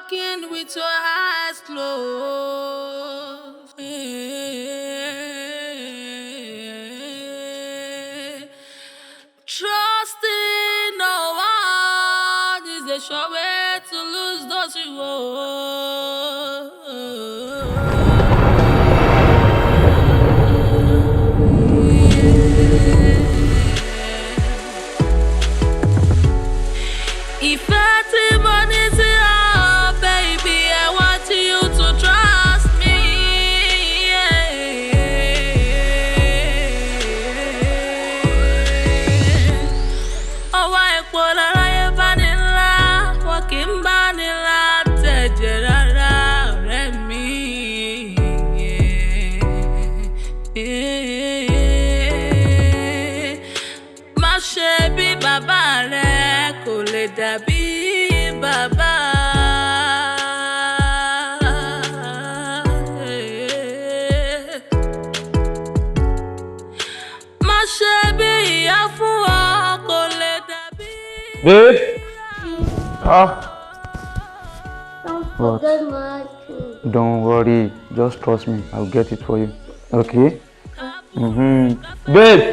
Walking with your eyes closed. Trusting no one is the sure way to lose those you owe. Ìfẹ́ tí mo ní sí ọ, baby, I want you to trust me. Ọwọ́ epo láráyé bá ní ńlá, wọn kì í bá ní ńlá tẹ̀jẹ̀ rárá, ọ̀rẹ́ mi. Má ṣe bí bàbá rẹ kò lè dàbí bàbá. Má ṣe bí ìyá fún ọ kò lè dàbí. Babe. Ah. Don't What? forget my cream. Don't worry, just trust me. I'll get it for you. Okay? Mm-hmm. Babe!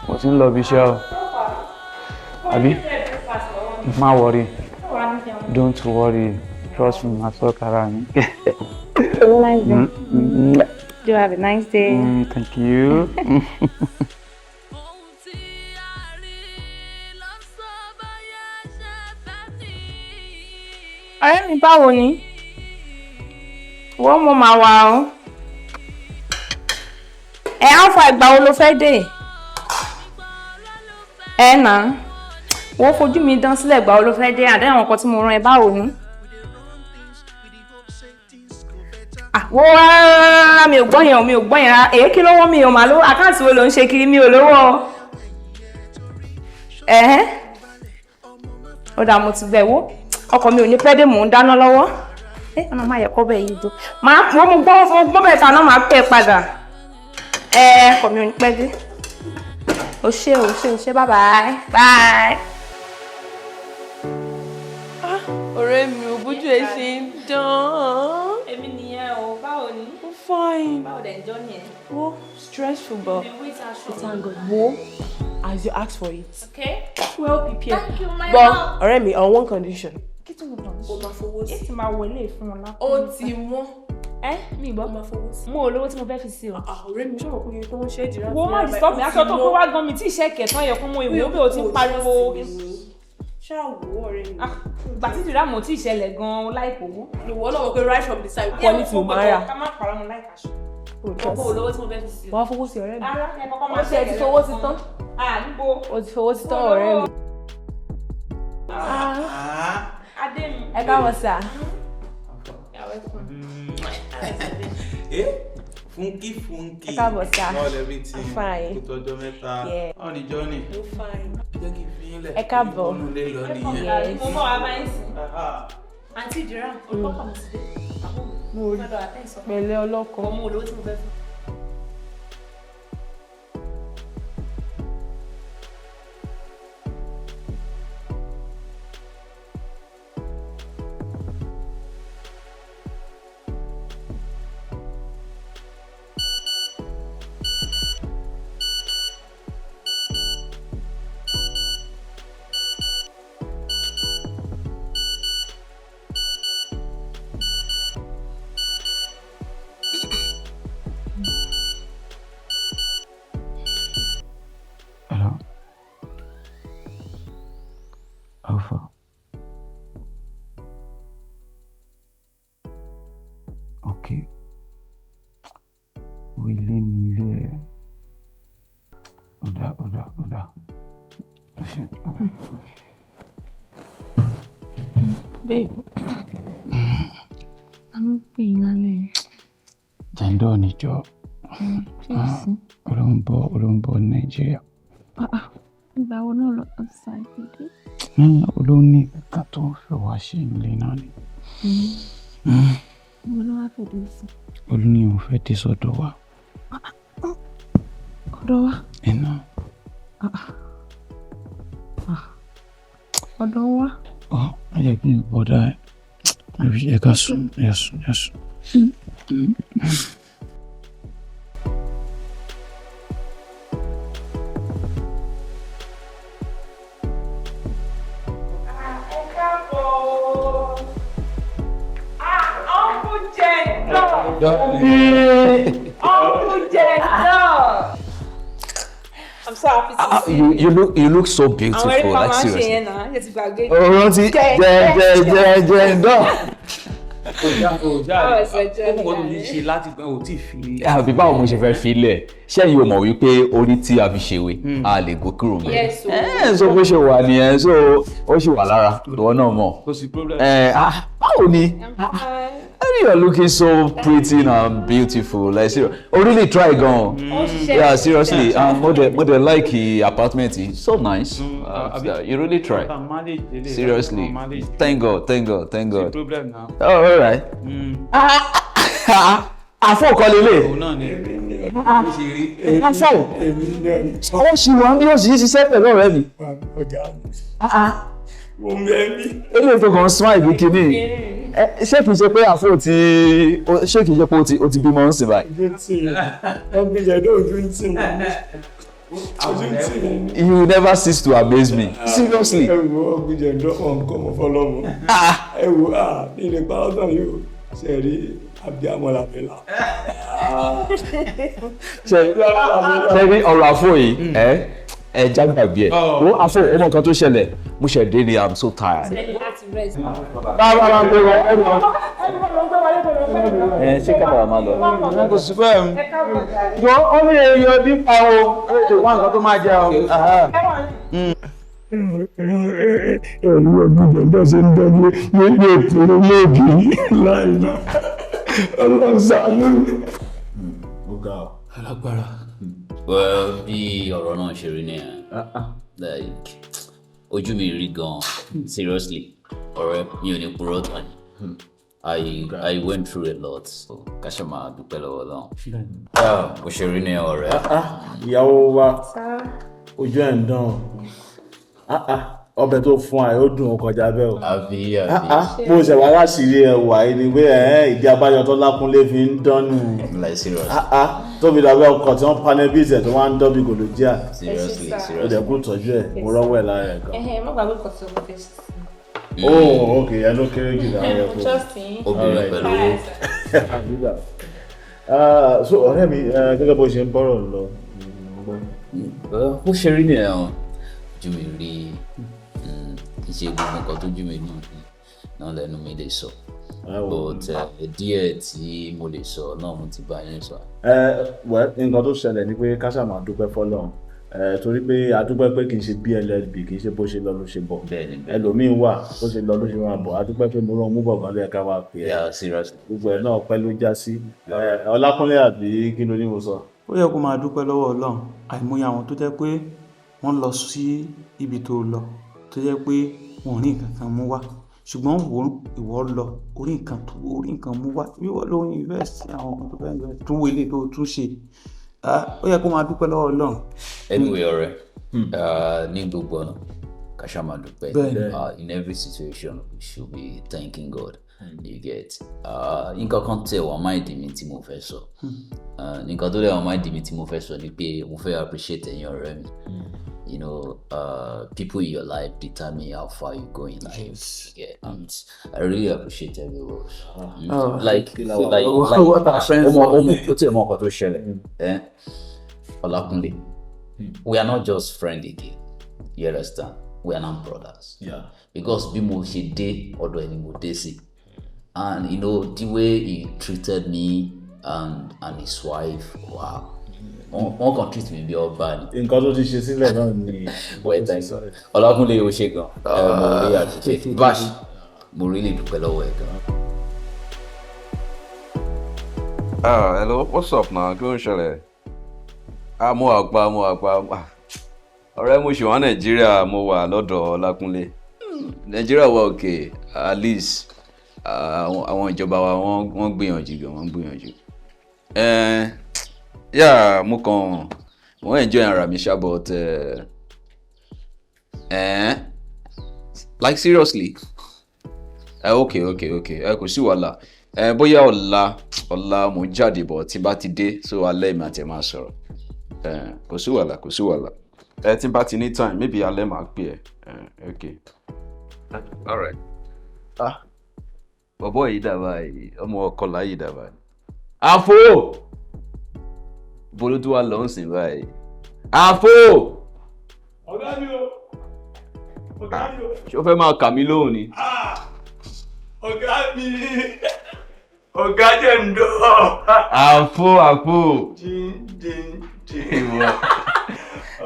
Mo ti ń lọ ibi iṣẹ́ o. Àbí? Má worry. Don't worry. Trust me, màá sort ara mi. Have a nice day. Do have a nice day. Thank you. Ohun tí a rí ló ń sọ báyé ṣe fẹ́ ní. Ọ̀rẹ́ mi, báwo ni? Wọ́n mo máa wà o. Ẹ alfa, ìgbà wo ló fẹ́ dé? Ẹ nà. Wọ́n fojú mi dán sílẹ̀, ìgbà wo ló fẹ́ dé? Àdé àwọn nǹkan tí mo rán ẹ, báwo ni? Ah, wọ́n rárá, mi ò gbọ́ yẹn o, mi ò gbọ́ yẹn rárá. Èyí kí lówó mi ò mà lówó account wo ló ń ṣe kiri, mi ò lówó o. Ẹ̀hẹ́n. Ó dáa, mo ti gbẹ wo. Ọkọ mi ò ní pẹ́ dé, mò ń dáná lọ́wọ́. Ẹ ọ̀nà máa yẹ kọ́ bẹ́ẹ̀ yìí dùn. Màá wọ́n mo gbọ́ bẹ́ẹ̀ ta náà, máa pẹ́ padà. Ẹ ọkọ mi ò ní pẹ́ dé. O ṣé o, ṣé o, ṣé, bye bye. Bye. Ọ̀rẹ́ mi ò bójú ẹ ṣe ń dán. Èmi nìyẹn o, báwo ni? Ó fine. Báwo dẹ̀ ń jọ́ nìyẹn? Wo, stressful, but thank God. Wo, as you asked for it. Okay. Well prepared. Thank you, my But love. ọ̀rẹ́ mi, on one condition. Kí tún gbọ́dọ̀? O máa fowó sí. Èsì máa wọlé fún ọ lápò. Ó ti wọ́n. Ẹ mi gbọ́. O máa fowó sí. Mo ò lówó tí mo fẹ́ fi sí o. Ah, ọ̀rẹ́ mi, ṣé o mọ̀ pé iye tó ń ṣe é jìrá? Wo, má disturb mi, aṣọ tó gbé wá gan mi tí ìṣe kẹtàn yẹ kó mọ ìwé ó bí o ti ń pariwo. Ṣáà wò ó, ọ̀rẹ́ mi. Ah, ìgbà tí ìdíra mò tí ìṣẹ̀lẹ̀ gan-an láìpò owó. Ìwọ náà mọ̀ pé right from the side quality ò máa rà. Ká má parọ́, mo láìka aṣọ. Mo ò lówó tí mo fẹ́ fi sí o. Wàá fowó sí, ọ̀rẹ́ mi. Rárá, ẹ kọ́kọ́ máa Ó ṣe ti fowó sí tán. Ah, níbo? O ti fowó sí tán, ọ̀rẹ́ mi. Adé mi. Ẹ káàbọ̀ sà. Eh? Funky, funky. Ẹ káàbọ̀ sà. All everything. Fine. Kò tọ́jọ́ mẹ́ta. Yeah. How the journey? Ó fine. Jẹ́ kí n fi yín lẹ̀. Ẹ káàbọ̀. Inú ilé lọ nìyẹn. Yes. Mo mọ̀ wá bá yín sìn. Aha. Àǹtí ìdíra, olùkọ́ mi ti dé. Mo rí pẹ̀lẹ́ ọlọ́kọ. Mo ò lówó tí mo fẹ́ fún. Hello? Alpha. Okay. Wo ilé ni ilé ẹ̀. Ó dáa, ó dáa, ó dáa. Ó ṣé. Babe, a ń pè yín lálẹ́ yìí. Jẹ́ńdọ̀ níjọ́. Ṣé o sí? Olóńbọ̀, olóńbọ̀ ní Nàìjíríà. Ah ah, ìgbà wo náà lọ outside dé? Olóní kankan tó ń fẹ́ wá ṣe nílé náà ni. Mo ló wá fẹ́ dé sí. Olú ní òun fẹ́ dé sọ́dọ̀ wa. Ọ̀dọ̀ wa. Iná. Ah ah. Ah. Ọ̀dọ̀ wa. Ọ má jẹ́ kí n bọ̀dá ẹ̀. Ẹ ká sùn, ẹ sùn, ẹ sùn. Ẹ káàbọ̀. Ah, Uncle Jendo. Uncle Jendo. I'm so happy to see You you look so Àwọn eré beautiful, kan like máa ń ṣe seriously. yẹn náà, ṣe ti gbàgbé. O rántí jẹ jẹ jẹ jẹ dán. Báwo ṣe jẹ́ Ó mọ̀ tó ti ṣe láti gbọ́n ò tí ì fi. Àbí báwo mo ṣe fẹ́ fi lẹ̀? Ṣẹ́yìn o mọ̀ wípé orí tí a fi ṣèwé, a lè gò kúrò mẹ́. Yes, o. Ẹ so bó ṣe wà nìyẹn, so ó ṣì wà lára, ìwọ náà mọ̀. Kò sí problem. Ẹ ah, báwo ni? You are looking so pretty and beautiful, like serious. O really try gan. Ó ṣiṣẹ́. Yeah, seriously, mo dey like the apartment yìí, so nice. Àbí- You really try. Manage lele. Seriously. Manage. Thank God, thank God, thank Sí God. problem now. Oh, all right. Àfọ̀ kọ́ lélẹ̀. Òun náà ni. Bó ṣe rí. Àfọ̀. Ó ṣì wà bí ó sì ń ṣiṣẹ́ pẹ̀lú ọ̀rẹ́ mi. Ọ̀gá mo mẹ́mí. Eléyìí tó kàn ń smile bí kinní. Ẹ, ṣé kìí ṣe pé àfọ̀ ti ṣé kìí ṣe pé ó ti bímọ ń sìn báyìí? Ojú tì mí. Ọgbìn jẹ̀dọ̀ ojú ń tì mí. Ojú ń tì mí. You never cease to amaze me. Seriously. Ẹ wo ọgbìn jẹ̀dọ̀ ọ̀nkọ́ mọ̀ fọlọ́mọ. Ẹ wo ní ilé parọ́tàn yóò ṣe rí abiyamọ làbẹ́là. Ṣe ṣe rí ọ̀rọ̀ àfọ̀ yìí ẹ ẹ jágbàgbé ẹ̀. Wo àfọ̀ ọmọ nǹkan tó ṣẹlẹ̀, mo ṣẹ̀ dé ni, I'm so tired. Láti rest. Bá bá ń gbé wọn ẹ lọ. Ẹ ṣé kábàá máa lọ. Kò sí bẹ́ẹ̀. Jọ ó ní èèyàn bí pa o. Ó lè wá nǹkan tó máa jẹ o. Ẹ̀rù ọgbìn jẹ̀dọ̀ ṣe ń dán ní ní ètò méjì láì náà. Ọlọ́sàn-án mi. Ó ga ọ. Alágbára. Well, bí ọ̀rọ̀ náà ṣe rí nìyẹn, like ojú mi rí gan, seriously, ọ̀rẹ́ mi ò ní purọ́ tán ni. I went through a lot, so ká ṣe máa dúpẹ́ lọ́wọ́ Ọlọ́run. Yeah, bó ṣe rí nìyẹn, ọ̀rẹ́. Ìyàwó wa, ojú ẹ̀ ń dán o. Ah, ah, ọbẹ̀ tó fún àyè ó dùn ó kọjá bẹ́ẹ̀ o. Àbí Ah, àbí. ah, mo ṣẹ̀ wá láṣìírí ẹwà yìí ni pé ìdí abájọ tó Lákúnlé fi ń dánú. Like serious. Ah, ah, tóbi dàbí ọkọ̀ tí wọ́n panẹ́ bí ìṣẹ̀ tó wá ń dán bí gòlójíà. Seriously, Ó seriously. dẹ̀ kú tọ́jú ẹ̀, mo rọ́wọ́ ẹ̀ lára ẹ̀ gan. Ẹhẹ́, má gbàgbé nǹkan tí o fẹ́ ṣe. Oh, ok, ẹ ló kéré jù láwọn Mo ẹ̀kọ́. trust yín. Obìnrin pẹ̀lú owó. Ah, so ọ̀rẹ́ mi, gẹ́gẹ́ bó ṣe ń bọ́rọ̀ lọ. Well, bó ṣe rí nìyẹn o, ojú mi rí, kì í ṣe gbogbo nǹkan tójú mi náà náà lẹ́nu mi lè sọ, but díẹ̀ tí mo lè sọ náà mo ti bá yín sọ. Ẹ wẹ, nǹkan tó ṣẹlẹ̀ ni pé ká ṣáà máa dúpẹ́ fọ́lọ́run, ẹ torí pé a dúpẹ́ pé kì í ṣe BLLB, kì í ṣe bó ṣe lọ ló ṣe bọ̀. Bẹ́ẹ̀ni. Ẹlòmíín wà bó ṣe lọ ló ṣe máa bọ̀. A dúpẹ́ pé mo rán mú bọ̀ gan lóye ká máa pè é. Yeah, seriously. Gbogbo ẹ̀ náà pẹ́ ló já sí. Ẹ Ọlákúnlé, àbí kí ló ní mo sọ? Ó yẹ kó máa dúpẹ́ lọ́wọ́ Ọlọ́run. Àìmọye àwọn tó jẹ́ pé wọ́n lọ sí ibi tó lọ tó jẹ́ pé wọn ò rí nǹkan kan mú wá, ṣùgbọ́n wò ó, ìwọ lọ orí nǹkan tó orí nǹkan mú wá, bí wọ́n ló ń invest àwọn nǹkan tó fẹ́ invest tún wọlé tó tún ṣe. Ah, ó yẹ kó máa dúpẹ́ lọ́wọ́ Ọlọ́run. Anyway, ọ̀rẹ́, ní gbogbo ọ̀nà ká ṣáà máa dúpẹ́. Bẹ́ẹ̀ni. In every situation we should be thanking God, you get. Nǹkan kan tẹ̀ wá mind mi tí mo fẹ́ sọ. Nǹkan tó dẹ̀ wá mind mi tí mo fẹ́ sọ ni pé mo fẹ́ appreciate ẹ̀yin ọ̀rẹ́ mi. People in your life determine how far you go in life. Yes. Yeah, and I really appreciate everyone. Oh. Like, What are friends ọmọ for? ọmọ ó tiẹ̀ mọ ọkọ̀ tó ṣẹlẹ̀. Eh? Ọlákúnlé, we are not just friends again. You understand? We are now brothers. Yeah. Because bí mo ṣe dé ọ̀dọ̀ ẹni mo dé sí. And you know the way he treated me and his wife, wow. Wọ́n kàn treat me bí ọba ni. Nǹkan tó ti ṣe sílẹ̀ náà ni. Well, thank you. Ọlákúnlé, o ṣe gan. Mo really appreciate. Bash, mo really dúpẹ́ lọ́wọ́ ẹ gan. Ah, hello, what's up now? Kí ló ń ṣẹlẹ̀? Ah, mo wà pa, mo wà pa. Ah, ọ̀rẹ́, mo ṣì wà Nàìjíríà, mo wà lọ́dọ̀ Ọlákúnlé. Nàìjíríà wà okay, at least ah, àwọn ìjọba wa wọ́n gbìyànjú gan, wọ́n gbìyànjú. Eh, yeah, mo kàn mo enjoy ara mi ṣá, but eh, Like seriously? Okay, ẹ kò sí wàhálà. Ẹ bóyá ọ̀la ọ̀la mò ń jáde bọ̀, tí n bá ti dé, so alẹ́ mi àti ẹ̀ máa sọ̀rọ̀. Ẹ kò sí wàhálà, kò sí wàhálà. Ẹ tí n bá ti ní time, maybe alẹ́ màá pè ẹ́. Ẹ okay. All right. Ah, bọ̀bọ̀ yìí dàbà yìí, ọmọ ọkọlá yìí dàbà. Àfo! Bolo tó wà lọ ń sìn báyìí. Àfo! Ọ̀gá mi o, ọ̀gá mi o. Ṣé o fẹ́ máa kà mí lóhùn ni? Ọ̀gá mi, ọ̀gá jẹ́ ń dọ́. Àfo, àfo! Jín jín jín.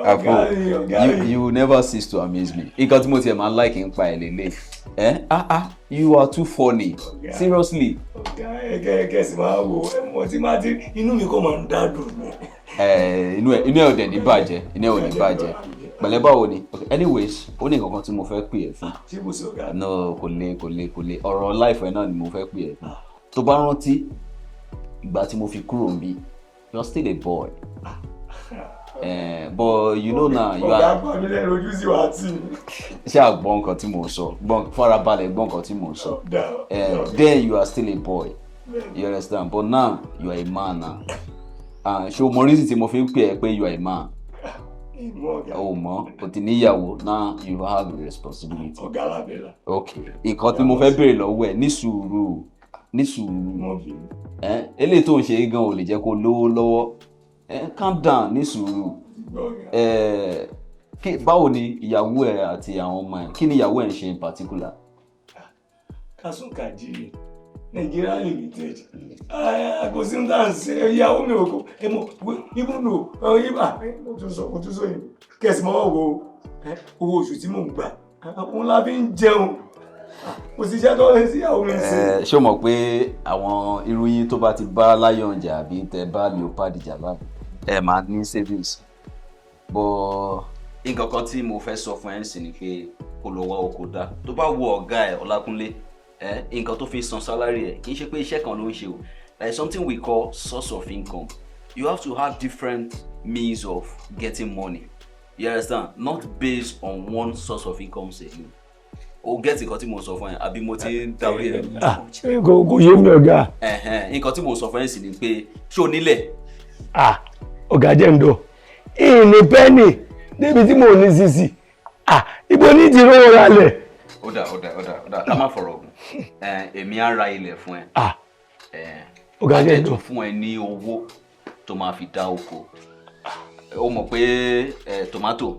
Àfo, Ọ̀gá mi, ọ̀gá mi. you will never cease to amaze me. Nǹkan tí mo tiẹ̀ máa ń like ń pa ẹ̀ lélẹ̀. Eh? Ah ah, you are too funny. Seriously. Ọ̀gá, ẹ̀kẹ́ ẹ̀kẹ́ sì máa wò ẹ̀ mọ̀ tí máa ti inú mi kò máa ń dádùn ni. Eh, inú ẹ ò dẹ̀ ní bàjẹ́, inú ẹ ò ní bàjẹ́. Pẹ̀lẹ́, báwo ni? Okay, anyways, ó ní nǹkan kan tí mo fẹ́ pè ẹ́ fún. Ṣé kò sí, ọ̀gá? No, kò le, kò le, kò le. Ọ̀rọ̀ life ẹ̀ náà ni mo fẹ́ pè ẹ́ fún. Tó bá rántí ìgbà tí mo fi kúrò níbí, you are still a boy. Eh, but you know now, you Ọ̀gá are gbà mí lẹ́nu, ojú sí wa tì mí. Ṣé àgbọ̀ nǹkan tí mò ń sọ? Gbọ́n, farabalẹ̀ gbọ́ nǹkan tí mò ń sọ. Eh, then you are still a boy, you understand? But now you are a man now. Ah, ṣé o mọ reason tí mo fi ń pè ẹ́ pé you are a man? Ìmọ̀, ọ̀gá. O mọ̀, o ti níyàwó, now you have a responsibility. Ọ̀gá lábẹ́là. Okay, nǹkan tí mo fẹ́ béèrè lọ́wọ́ ẹ̀, ní sùúrù, ní sùúrù. Ẹ eléyìí tó ń ṣe é gan ò lè jẹ́ kó lówó lọ́wọ́. Ẹ calm down, ní sùúrù. Ẹ kí báwo ni ìyàwó ẹ àti àwọn ọmọ ẹ? Kí ni ìyàwó ẹ ń ṣe in particular? Kásùnkàjì Nigeria Limited. Kò sí ní tá à ń ṣe ìyàwó mi ò kó ẹ mọ ibùdó ibà. Mo tún sọ yìí kẹsì mọ́ wo owó oṣù tí mò ń gbà, òun la fi ń jẹun, kò sí iṣẹ́ tó ń sí ìyàwó mi sí. Ẹ ṣé o mọ̀ pé àwọn irú yín tó bá ti bá lion jà àbí tẹ bá leopard jà báyìí, ẹ máa ní savings? But nǹkan kan tí mo fẹ́ sọ fún ẹ ń sìn ni pé kó lọ wá oko dá. Tó bá wo ọ̀gá ẹ Ọlákúnlé, ẹ nǹkan tó fi san salary ẹ, kì í ṣe pé iṣẹ́ kan ló ń ṣe o. There is something we call source of income. You have to have different means of getting money, you understand? Not based on one source of income alone. O get nǹkan tí mo sọ fún ẹ, àbí mo ti ń da orí ẹ? Ah, kò yé mi, ọ̀gá. Ẹ̀hẹ̀n, nǹkan tí mo sọ fún ẹ sì ni pé ṣé o nílẹ̀? Ah, ọ̀gá jẹ́ ń dọ̀ ìní pẹ́ẹ́nì débi tí mò ń ní sisi. Ah, ibo ní ti rówó ra lẹ̀? Ó dà, ó dà, ó dà, ó dà, ká má fọ̀rọ̀ gùn. Ẹ èmi á ra ilẹ̀ fún ẹ. Ah. Ẹ Ọ̀gá á jẹ́ dẹ̀ ń dọ̀. tún fún ẹ ní owó tó máa fi dá oko. Ó mọ̀ pé ẹ tomato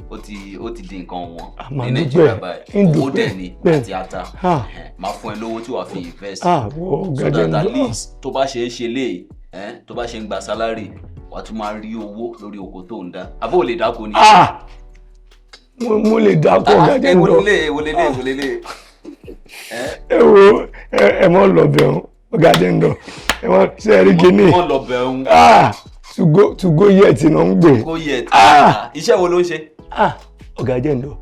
ó ti di nǹkan wọn Mà ní dúpẹ́, Nàìjíríà báyìí. ń Owó dúpẹ́, dẹ̀ ni bẹ́ẹ̀. àti ata. Ah. Ẹ̀hẹ̀n, máa fún ẹ lówó tí wàá fi invest. Ah, wọ ọ̀gá So jẹ́ that ń at dọ̀. least tó bá ṣe é ṣe léyìí, ẹ tó bá ṣe ń gba salary, wàá tún máa rí owó lórí oko tó ń dá. Àbó ò lè dáko ni? Ah, mo lè dákọ̀, ọ̀gá jẹ́ ń Èwo dọ̀. lélẹ̀, èwo lélẹ̀, èwo lélẹ̀? Ẹ wo, ẹ mọ lọ bẹ̀rùn, ọ̀gá jẹ́ ń dọ̀. Ẹ mọ ṣe é rí kíní. Wọ́n lọ bẹ̀rùn. Ah, to go yet náà ń gbé. Go yet. Ah. Iṣẹ́ wo ló ń ṣe? Ah, ọ̀gá jẹ́ ń dọ̀.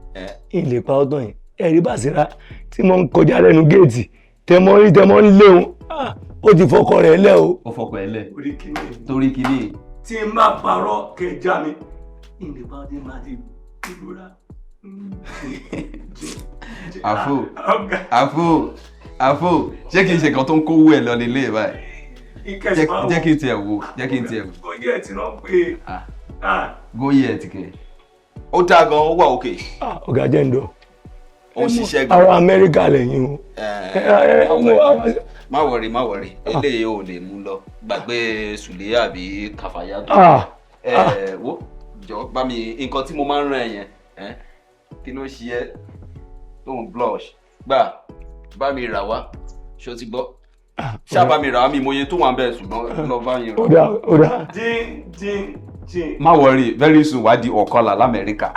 Ilé pa ọdún yìí, ẹ̀rí bàṣírà tí mo ń kọjá lẹ́nu géètì tẹmọ rí tẹmọ ń léwu. Ah, ó ti fọkọ rẹ̀ lẹ́ o. Ó fọkọ ẹ lẹ̀ torí kíní? Tí n bá parọ́ kẹjá mi, ilé pa ọdún máa ti dúró. Àfò, àfò, àfò, ṣé kìí ṣe kan tó ń kówó ẹ lọ nílé báyìí? Jẹ́ kí n tiẹ̀ wò, jẹ́ kí n tiẹ̀ wò. Go yet náà pé. Go yet kẹ̀. Ó dáa gan, ó wà òkè. Ọ̀gá jẹ́ ń dọ̀. Ó ń ṣiṣẹ́ gan. Àwọn Amẹ́ríkà lẹ́yìn o. Má worry, má worry, eléyìí ò lè mú lọ gbàgbé Sùlẹ̀ àbí Kàfáyà tó. Ah. Ẹ wo, jọ bá mi nǹkan tí mo máa ń rán ẹ yẹn. Ẹ kí ló ṣe ẹ tó ń blush? Gbà, bá mi rà wá. Ṣó ti gbọ́? Ṣá bá mi rà wá, mi mo iye tó wà ń bẹ̀, ṣùgbọ́n lọ bá mi rà. Ó dà, ó dà. Dín dín dín. Má worry, very soon wàá di ọ̀kọlà l'Amẹ́ríkà.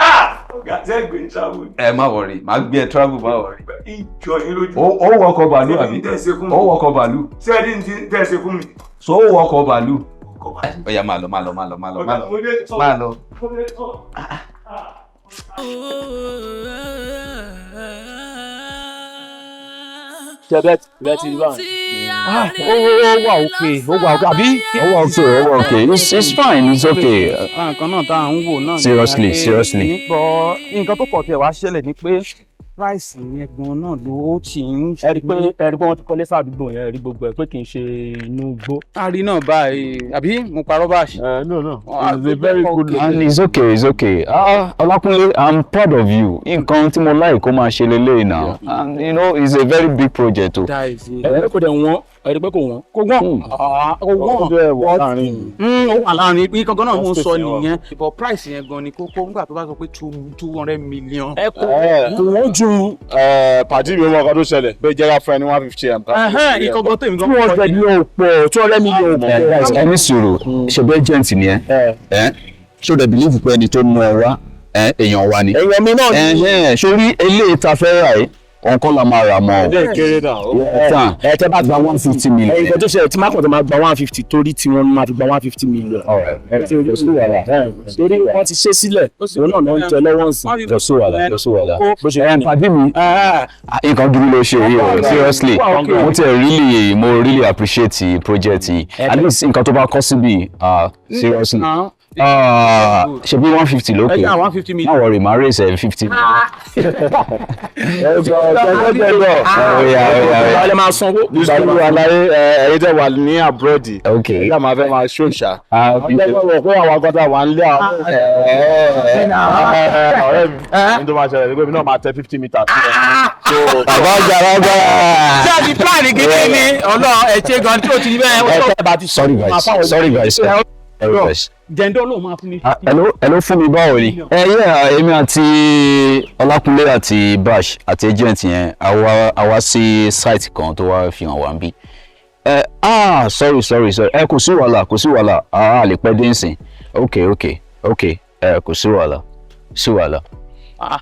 Ọ̀gá, ṣé gbé ń travel? Ẹ má worry, má gbé ẹ travel, má worry. Ìjọ yín lójú. Ó wọkọ̀ bàálù àbí? Ó wọkọ̀ bàálù? Ṣé ẹ ní tẹ̀sí fún mi? So ó wọkọ̀ bàálù? Ó yá, máa lọ, máa lọ, máa lọ, máa lọ, máa lọ, máa lọ. Ṣe bẹ́ẹ̀ ti rí báyìí? Ah, ó wà okay, ó wà okay, àbí? Ó wà okay, ó wà okay. It's fine, it's okay. Nǹkan náà tá à ń wò náà. Seriously, seriously. Bọ̀ nǹkan tó pọ̀ tiẹ̀ wá ṣẹlẹ̀ ni pé Price yẹn gan náà ló ti ń. Ẹ rí pé wọ́n ti kọ́lé sàdúgbò yẹn, ẹ rí gbogbo ẹ̀ pé kì í ṣe inú igbó. A rí náà báyìí, àbí mo parọ́ báyìí? No, it's a very good And it's okay, it's okay. Ah, Ọlákúnlé, I'm proud of you. Nǹkan tí mo like kó máa ṣe leléyìí now. And you know, it's a very big project o. Ẹ rí pé kò dẹ̀ wọ́n, ẹ rí pé kò wọ́n. Kò wọ́n. Ah, kò wọ́n. Ó dẹ̀ wà láàrin. Ó wà láàrin nǹkan gan náà mo ń sọ Space yẹn wà. nìyẹn. But price yẹn gan ni kókó nígbà tó bá sọ pé 200 million. Ẹ kò Kò wọ́n ju pàdé mi, mọ̀ nǹkan tó ṣẹlẹ̀ bẹ́ẹ̀ jẹ́ ká fún ẹ ní 150 m. Ìkọ̀gọ́ tèmi gan. 200 million pọ̀, 200 million pọ̀. Guys, ẹ ní sùúrù, ṣe bí agent ni ẹ. Ẹ ṣó dẹ̀ believe pé ẹni tó mú ẹ wá èèyàn wa ni? Èèyàn mi náà ni. Ẹhẹ́n, sórí eléyìí ta fẹ́ rà yìí, òun kọ́ la máa rà mọ́ o. Ilé ìkéré náà. Tán, Ẹ tẹ́ bá gba 150 million. Ẹ̀yin kan tó ṣẹlẹ̀ tí mákàn tó máa gba 150 torí tí wọ́n máa fi gba 150 million. Torí wọ́n ti ṣe sílẹ̀, òun náà ló ń jẹ lọ́wọ́ nsìn. Kò sí wàhálà, kò sí wàhálà. Bó ṣe Ẹ pàdé mi, nǹkan gidi ló ṣe yìí o, seriously. Mo tẹ really, mo really appreciate the project yìí. At least nǹkan tó bá kọ́ síbi, ah, seriously. Ah, ṣebí 150 ló pé. Yeah, 150 million. Má worry, màá raise 50. Ọ̀lẹ́ máa sanwó. Pẹ̀lú àlàyé ẹ̀yin tẹ́ wà ní abroad. Ok. Ẹ̀yin máa fẹ́ máa ṣòṣà. Ọjọ́ ìwọ̀ pé àwọn akọ́tà wà ń lé àwọn. Ọ̀rẹ́ mi, ní tó máa ṣẹlẹ̀ ní pé mi náà máa tẹ 50 meters. Bàbá àgbàlagbà. Ṣé àti plan gidi ni ọlọ́ ẹ̀ ṣe gan tí o ti bẹ́ẹ̀. Sorry guys, sorry guys. Sorry guys. Jẹ̀ndọ́ ló máa fún mi. Ah, hello, hello, fún mi, báwo ni? Ẹ yẹ èmi àti Ọlákúnlé àti Bash àti agent yẹn, àwa sí site kan tó wá fi hàn wá ń bí. Ẹ ah, sorry, sorry, sorry, ẹ kò sí wàhálà, kò sí wàhálà, a lè pẹ́ dé nsìn. Ok, ẹ kò sí wàhálà, sí wàhálà. Ah,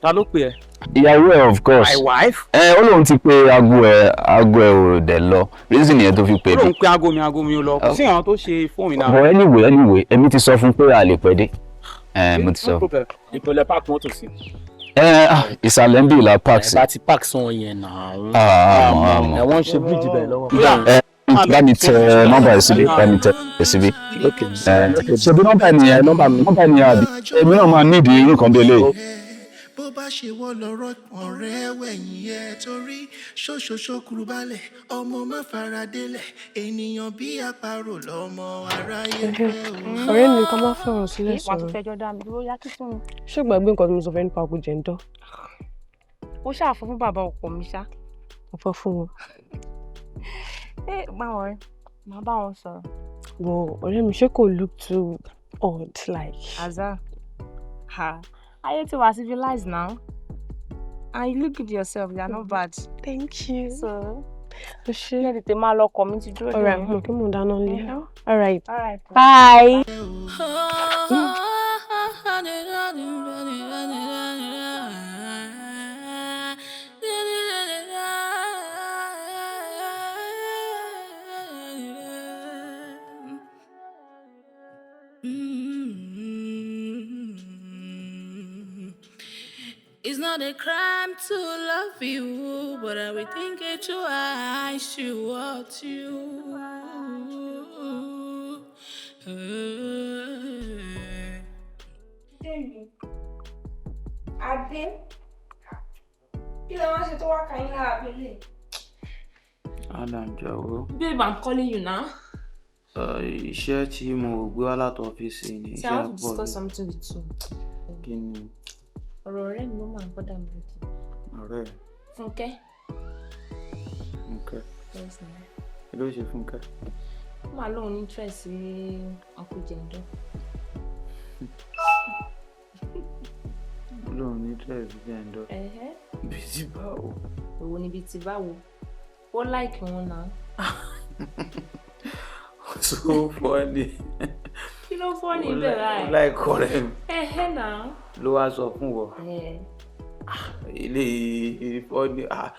ta ló pè ẹ́? Ìyàwó ẹ, of course. My wife? Ẹ ó lóun ti pe aago ẹ, aago ẹ ò dẹ̀ lọ, reason yẹn tó fi pè Ó mí. lóun pe aago mi, aago mi ò lọ. Kò sí àwọn tó ṣe fóònù náà. But anyway, èmi ti sọ fún pé a lè pẹ́ dé. Ẹ mo ti sọ. Ìpínlẹ̀ park mọ́tò sí. Ẹ ah, ìsàlẹ̀ ń bí ìlà park Ẹ sí. bá ti park sàn yẹn náà. Ah, àmọ́, àmọ́. Ẹ wọ́n ń ṣe bíríìjì bẹ́ẹ̀ lọ́wọ́. Ẹ bá mi tẹ nọ́mbà yìí síbí, bá mi tẹ síbí. Ẹ ṣe bí nọ́mbà nìyẹn, nọ́mbà nìyẹn, àbí èmi náà máa nídìí irú kan bí eléyìí. Bó bá ṣe wọ́ lọ́rọ̀ ọ̀rẹ́ wẹ̀yìn ẹ̀ torí ṣoṣoṣo kúrú balẹ̀ ọmọ má fara délẹ̀ ènìyàn bí àparò lọ́mọ aráyé fẹ́ o. Ọ̀rẹ́ mi, ká má fọ̀rọ̀ sílẹ̀ Wàá tún sọ̀rọ̀. fẹjọ́ dá mi dúró, yá kí tún mi. Ṣé o gbàgbé nǹkan tí mo sọ fẹ́ nípa ogun jẹ̀ńdọ́? Ó ṣàfọ fún bàbá ọkọ mi ṣá. Mo fọ́ fún wọn. Ẹ báwọn rẹ, màá bá wọn sọ̀rọ̀. Wọ ọ̀rẹ́ mi, ṣé kò look too odd like? Azar, ha, ayé ti wà civilized now. And you look good yourself, you are not bad. Thank you. So, O ṣé. Ṣé tètè máa lọ, ọkọ mi ti dúró dè Alright, mí. mo kí mò ń dáná lé. Mhm. Alright. Alright. Bye. It's not a crime to love you, but I will think it twice to want you. Adé, Adé, kí ló wá ṣe tó wá ka yín lára pẹ̀lú? Adam, jọ̀wọ́. Babe, I'm calling you now. Iṣẹ́ tí mo gbé wá láti ọ́fíìsì ni See, I iṣẹ́ want to pọ̀. discuss something with you. Kí ni? Ọ̀rọ̀ ọ̀rẹ́ mi ló máa ń bother mi lójú. Ọ̀rẹ́ ẹ̀? Fúnkẹ́. Fúnkẹ́? Yes, ma'am. Kí ló ṣe Fúnkẹ́? Ó máa lóun ní interest sí Uncle Jendo. Ó lóun ní interest sí Jendo? Ẹ̀hẹ́. Bíi ti báwo? Èwo níbi tí báwo? Ó like wọn náà. So funny. Kí ló fọ́ ní ibẹ̀ báyìí? Ó like ọ̀rẹ́ mi. Ẹ̀hẹ́ náà. Ló wá sọ fún wọ? Ẹ̀. Ilé funny, ah,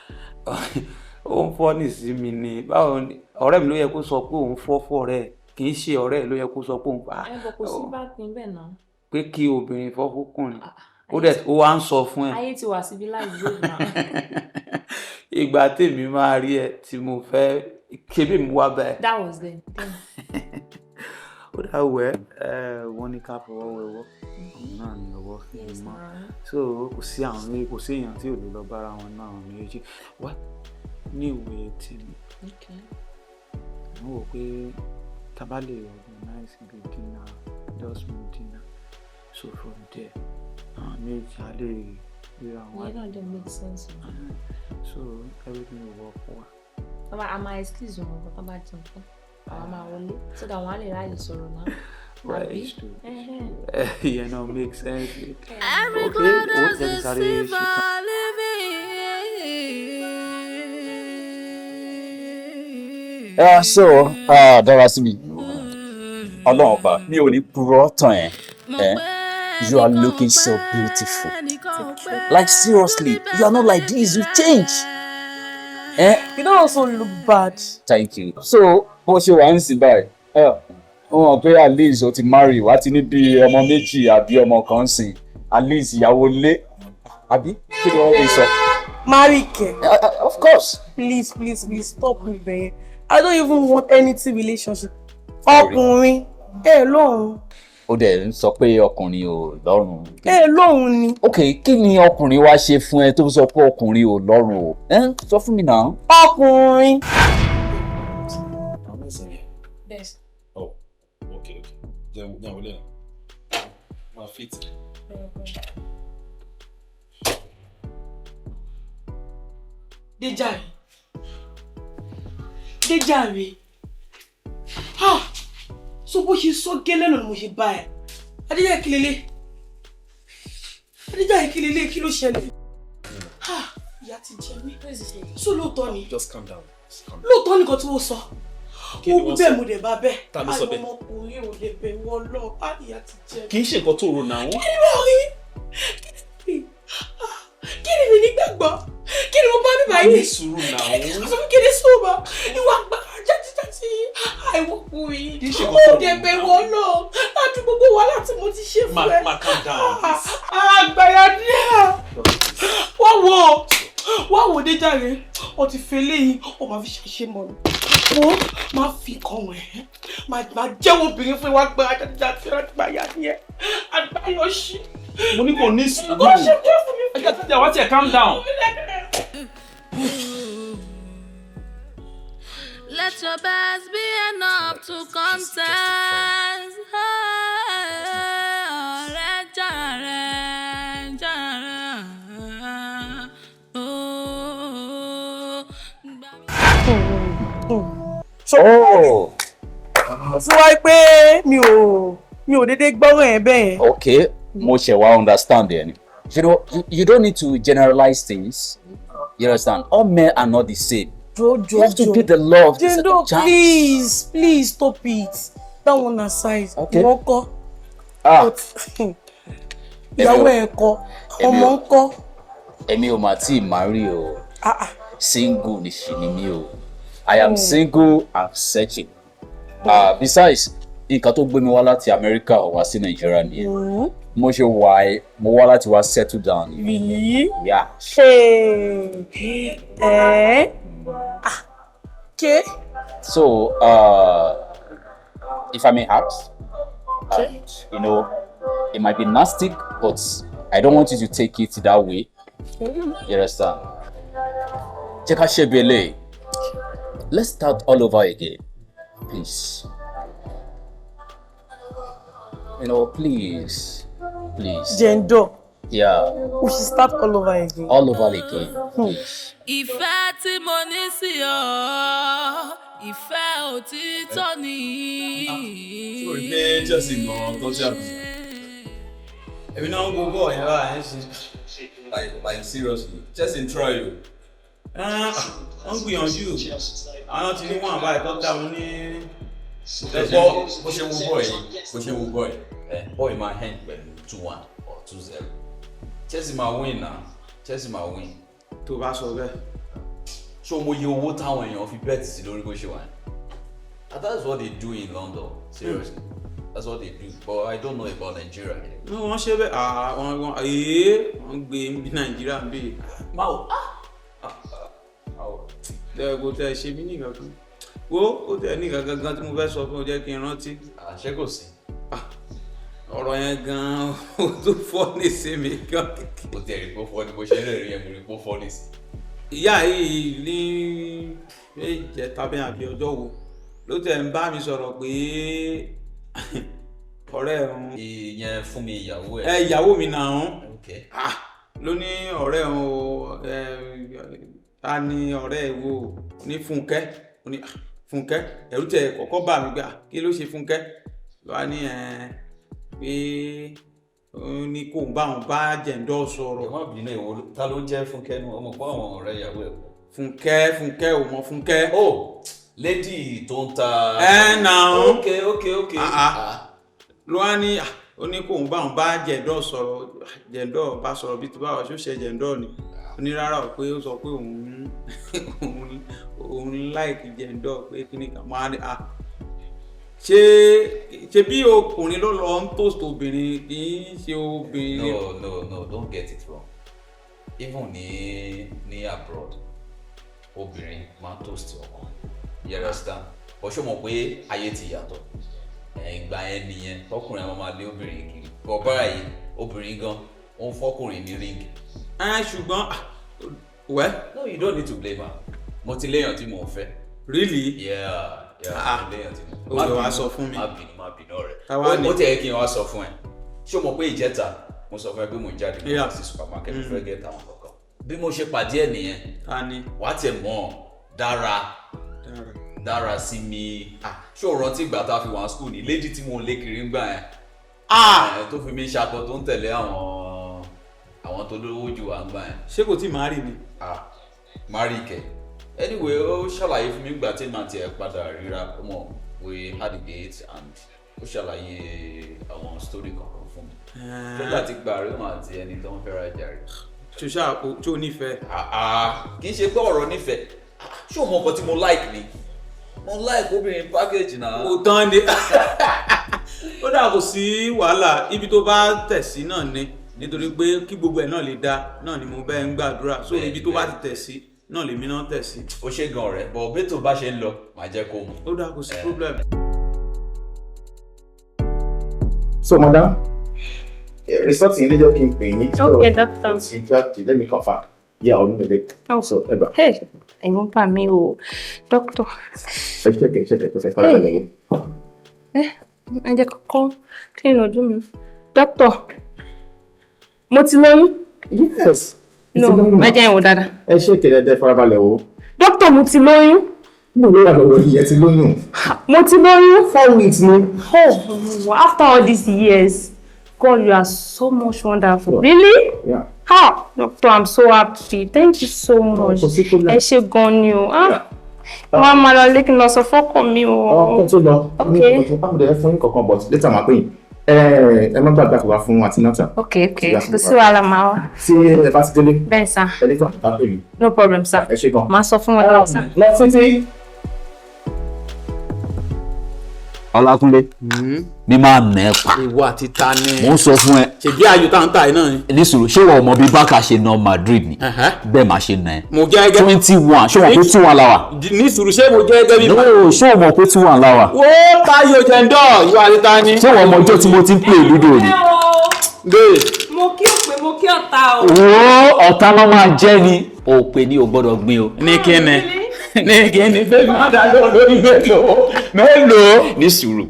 ó ń funny sí mi ni. Báwo ni ọ̀rẹ́ mi ló yẹ kó sọ pé òun fọ́ fọ́ ọ̀rẹ́ ẹ̀, kì í ṣe ọ̀rẹ́ ẹ̀ ló yẹ kó sọ pé òun fà Ẹ bọ̀, kò sí bá pin bẹ́ẹ̀ náà. Pé kí obìnrin fọ́ fókùnrin, ó dẹ̀ ó wá ń sọ fún ẹ? Ayé ti wà civilized babe náà. Ìgbà tèmi máa rí ẹ tí mo fẹ́ kébì mi wá bẹ́ẹ̀. That was then. Then. Ó dà wẹ́ ẹ, wọ́n ní ká fọwọ́ wẹwọ́. òun náà ni ọwọ́ fi mọ́. So kò sí àwọn méjì, kò sí èèyàn tí ò lè lọ bára wọn náà, àwọn méjì wá ní ìwé tèmi. Mo wò pé tá bá lè organize bí dinner, just small dinner, so from there àwọn méjì á lè ríra wọn. Ìyẹn náà dẹ̀ make sense. So everything will work well. Bàbá a máa excuse wọn nǹkan tó bá jẹun tán. Àwa máa wọlé so that wọ́n á lè ráyè sọ̀rọ̀ náà. Right, it's true. Yeah, no, makes sense. Every Okay, cloud ó has jẹ́ kí a sáré ṣe silver tán. living. So, Darasimi, Ọlọ́run ọba, mi ò ní purọ́ tàn ẹ́. Eh? You are looking so beautiful. Like seriously, you are not like this, you change. Eh? You don't also look bad. Thank you. So, bó ṣe wà ń sìn báyìí, ó mọ̀ pé at least o ti marry, wá ti ní bí ọmọ méjì àbí ọmọ kan sìn, at least ìyàwó lé, àbí kí ni wọ́n lè sọ? Marry ke. Of course. Please, please, please stop me there. I don't even want anything relationship. Ọkùnrin, ẹ lóhun. Ó dẹ̀ ń sọ pé ọkùnrin ò lọ́rùn. Ẹ lóhun ni. Ok, kí ni ọkùnrin wá ṣe fún ẹ tó sọ pé ọkùnrin ò lọ́rùn o? Ẹ sọ fún mi náà. Ọkùnrin. Yes. Oh, okay. Then wọlé náà. Máa fit. Déjàre. Déjàre. Ah! So bó ṣe sọ gẹ́lẹ́ náà ni mo ṣe bá ẹ. Adéjàre kí lélẹ̀? Adéjàre kí lélẹ̀? Kí ló ṣẹlẹ̀? Ah! Ìyá ti jẹ mí. So lóòótọ́ ni. Just calm down. Just calm down. Lóòótọ́ nìkan tí wọ́n sọ. Kí ni Ó wọ́n bẹ́ẹ̀ sọ? mo dẹ̀ bá bẹ́ẹ̀. Ta ló sọ bẹ́ẹ̀? Àwọn ọmọkùnrin ò lè bẹ̀ wọ́n lọ. Ah! Ìyá ti jẹ mí. Kì í ṣe nǹkan tó rò náà. Kí ni mo rí? Kí ni mi nígbàgbọ́? Kí ni mo bá mi báyìí? Ní sùúrù náà. Sọ fún kí ni sùúrù bá? Ìwà agbára játíjátí àìwọ́kùnrin. Kì í ṣe Ó nǹkan tó rò. dẹ̀ bẹ̀ wọ́n lọ. Láti gbogbo wàhálà tí mo ti ṣe Ma fún ẹ. ma calm down. Àgbàyà díẹ̀. Wá wo wá wo Déjàre, o ti fi eléyìí, o máa fi ṣàṣe mọ̀ mi. Wo máa fi kan wẹ̀ máa jẹ́wọ́ obìnrin fún ìwà agbára játíjátí àgbàyà díẹ̀. Àgbàyà ṣí. Mo ní kò ní sùúrù. Kò ṣe jẹ́ fún mi. Ẹ jẹ́ wá tiẹ̀ calm down. Let your best be enough to contest. Ọ̀rẹ́ jàre jàre. Oh. Oh. Tí wáyé pé mi ò dédé gbọ́rọ̀ ẹ̀ bẹ́ẹ̀ yẹn. Okay, mo ṣe wá understand ẹ ni. You know, you don't need to generalize things. You understand? All men are not the same. Jojo, You have to give the love the Jendo, second chance. please, please stop it. That one aside. Okay. Ìwọ kọ́. Ah. Ìyàwó ẹ̀ kọ́. Ọmọ ń kọ́. Èmi ò mà tíì marry o. Ah, ah. Single ni ṣì ni mí o. I am Hmm. single and searching. Besides, nǹkan tó gbé mi wá láti America wá sí Nàìjíríà nìyẹn. Mo ṣe wà ẹ́, mo wá láti wá settle down. Really? Yeah. Ṣé ẹ̀ ah ké. So, if I may ask, and, it might be nasty, but I don't want you to take it that way. You understand? Jẹ́ ká ṣe bí eléyìí. Let's start all over again, please. Please, please. Jendo, Yeah, we should start all over again. all over again. Ìfẹ́ tí mo ní sí ọ, ìfẹ́ òtítọ́ ni. Sórí pé Chelsea gan tó ṣe àbí. Èmi náà ń wo bọ́ọ̀ yẹn báyìí ń ṣe. Like seriously, Chelsea try o. Wọ́n ń gbìyànjú. Àwọn ti ní wọ́n àbáyé tó dá wọn ní. Bó ṣe wo bọ́ọ̀ yìí, bó ṣe wo bọ́ọ̀ yìí, bọ́ọ̀ yìí máa end pẹ̀lú 2-1 or 2-0. Chelsea máa win na, Chelsea máa win. Tó bá sọ bẹ́ẹ̀. Ṣé o mọ iye owó táwọn èèyàn fi bet sí lórí bó ṣe wà ní? And that's what they do in London, seriously. That's what they do, but I don't know about Nigeria. Ní wọ́n ṣe bẹ́ẹ̀, wọ́n ee wọ́n gbé ní Nàìjíríà bí. Máwo. Tẹ kò tẹ ṣe mí nìkan kan. Wo ó tẹ nìkan gangan tí mo fẹ́ sọ fún ọ, jẹ́ kí n rántí. Ṣé kò sí? Ọ̀rọ̀ yẹn gan-an ó tún fọ́ ní sí mi gan. Mo ti rí pé ó fọ́ ni, bó ṣe ń rẹ̀rìn yẹn mo rí pé ó fọ́ ní sí. Ìyá yìí ní ìjẹta bí àbí ọjọ́ wo ló tẹ̀ ń bá mi sọ̀rọ̀ pé ọ̀rẹ́ òun. Ìyẹn fún mi, ìyàwó ẹ̀. Ẹ ìyàwó mi náà ń. Okay. Ah, ló ní ọ̀rẹ́ òun o, ẹ ta ni ọ̀rẹ́ ẹ̀ wo ní Fúnkẹ́. Ó ní, "Ah, Fúnkẹ́." Ẹ̀rù tẹ̀ kọ́kọ́ bà mí pé, "Ah, kí ló ṣe Fúnkẹ́?" Ló wá ní ẹ pé ó ní kó ń bá òun bá Jẹ̀ǹdọ́ sọ̀rọ̀. Ẹ má bínú, èwo ta ló ń jẹ́ Fúnkẹ́ nù? Ọmọ pé àwọn ọ̀rẹ́ ìyàwó ẹ̀ pọ̀. Fúnkẹ́, Fúnkẹ́ ò mọ Fúnkẹ́. Oh, lady tó ń ta. Ẹ nà ó. Ok. Ah, ah. Ló wá ní, ah, ó ní kóun bá òun bá Jẹ̀ǹdọ́ sọ̀rọ̀. Jẹ̀ǹdọ́ bá sọ̀rọ̀ bíi ti báwo, ṣó ṣe Jẹ̀ǹdọ́ ni? Ó ní rárá o, pé ó sọ pé òun like Jẹ̀ǹdọ́, pé kíní kan máa ní, ah, ṣé bí ọkùnrin ló lọ ń toast obìnrin, kì í ṣe obìnrin. No, don't get it wrong. Even ní abroad, obìnrin máa ń toast ọkùnrin. You understand? But ṣó mọ̀ pé ayé ti yàtọ̀? Ìgbà yẹn nìyẹn tọkùnrin àwọn máa lé obìnrin kiri. But báyìí, obìnrin gan ó ń fọkùnrin ní ring. Ẹ ṣùgbọ́n wẹ́. No, you don't need to blame her. Mo ti léèyàn tí mò ń fẹ́. Really? Yeah, Ah. mo léèyàn tí mò ń fẹ́. O lè wá sọ fún mi. Má bínú, má bínú ọ̀rẹ́. Táwa ni? Ó tẹ̀ kí n wá sọ fún ẹ. Ṣé o mọ̀ pé ìjẹta mo sọ fún ẹ pé mo ń jáde, mo lọ sí supermarket, mo fẹ́ get àwọn kankan. Bí mo ṣe pàdé ẹ nìyẹn. Ta ni? Wàá tiẹ̀ mọ̀ Dára. Dára. Dára sí mi. Ah, ṣé o rántí ìgbà tá a fi wà ní school ní lady tí mo ń lé kiri ń gbà yẹn? Ah! Tó fi mí ṣakọ, tó ń tẹ̀lé àwọn tó lówó jù wá ń gbà yẹn. Ṣé kò tí ì marry ni? Ah, marry kẹ̀. Anyway, ó ṣàlàyé fún mi ìgbà tí màá tiẹ̀ padà ríra mọ̀, we had a date and ó ṣàlàyé àwọn story kankan fún mi. Tó láti gba àríwọ̀n àti ẹni tó ń fẹ́ra jàre. Ṣoṣà tó nífẹ̀ẹ́. Kì í ṣe pé ọ̀rọ̀ nífẹ̀ẹ́. Ṣé o mọ nǹkan tí mo like ni? Mo like obìnrin package náà. Ó tán ni. Ó dà, kò sí wàhálà, ibi tó bá tẹ̀ sí náà ni, nítorí pé kí gbogbo ẹ̀ náà lè da náà ni mo bẹ́ẹ̀ ń gbàdúrà, so ibi tó bá ti tẹ̀ sí náà lèmi náà tẹ̀ sí. Ó ṣe gan ọ̀rẹ́, but bí tó bá ṣe ń lọ, màá jẹ́ kó mọ̀. Ó dà, kò sí problem. So, madam, result yìí ló jẹ́ kí n pè yín. Okay, doctor. Ti jáde, let me confirm. Yeah, ọdún mẹ́lẹ̀. Oh. So, ẹ gbà. Hey, ẹ̀rù ń bà mí o, doctor. Ẹ check ẹ, check ẹ, tó fẹ́ fara balẹ̀ yín. Ẹ jẹ́ kọ́kọ́ clean ojú mi. Doctor, mo ti lóyún. Yes. No, ẹ jẹ́ n wò dáadáa. Ẹ check ẹ dáadáa, farabalẹ̀ o. Doctor, mo ti lóyún. Mo ló wà lọ́wọ́ yìí, ẹ ti lóyún. Mo ti lóyún. 4 weeks ni. Oh, after all these years, God, you are so much wonderful. Really? Yeah. Ah, doctor, I'm so happy. Thank you so much. Kò sí problem. Ẹ ṣé gan ni o. Ah, wọ́n á máa lọ lé kí n lọ sọ fọ́kọ mi o. Ọkọ tó lọ. Okay. Ní ọjọ́ báwo lè fún yín kankan, but later máa pè yín. Ẹ má gbàgbé àkùrá fún antenatal. Okay. Kò sí wàhálà, máa wá. Tí ẹ bá ti délé. Bẹ́ẹ̀ sir. Ẹ lè fún àtúntà pè mí. No problem, sir. Ẹ ṣé gan. Màá sọ fún wọn lọ́wọ́, sir. Lọ títí. Ọlákúnlé, mi máa nà ẹ́ pa. Ìwọ àti ta ni? Mo ń sọ fún ẹ. Ṣèbí ayò tá ń tà yìí náà ni. Ní sùúrù, ṣé ìwọ ọmọ bíi Barca ṣe na Madrid ni? Bẹ́ẹ̀ máa ṣe nà ẹ́. Mo jẹ́ gẹ́gẹ́. 21, ṣé wọn pé 2-1 la wà? Ní sùúrù, ṣé mo jẹ́ gẹ́gẹ́ bí. No, ṣé o mọ̀ pé 2-1 la wà? Wo Táyọ̀ Jẹ̀ǹdọ̀, ìwọ àti ta ni? Ṣé ìwọ ọmọ ọjọ́ tí mo ti ń play ludo ni? Bẹ́ẹ̀. Mo kí òpè, mo kí ọ̀tá o. Wo, ọ̀tá ló máa jẹ́ ni. Òpè ni ò gbọ́dọ̀ gbin o. Ní kíni? Ní kíni? Bẹ́ẹ̀ má dá lóhùn lórí mélòó? Mélòó? Ní sùúrù,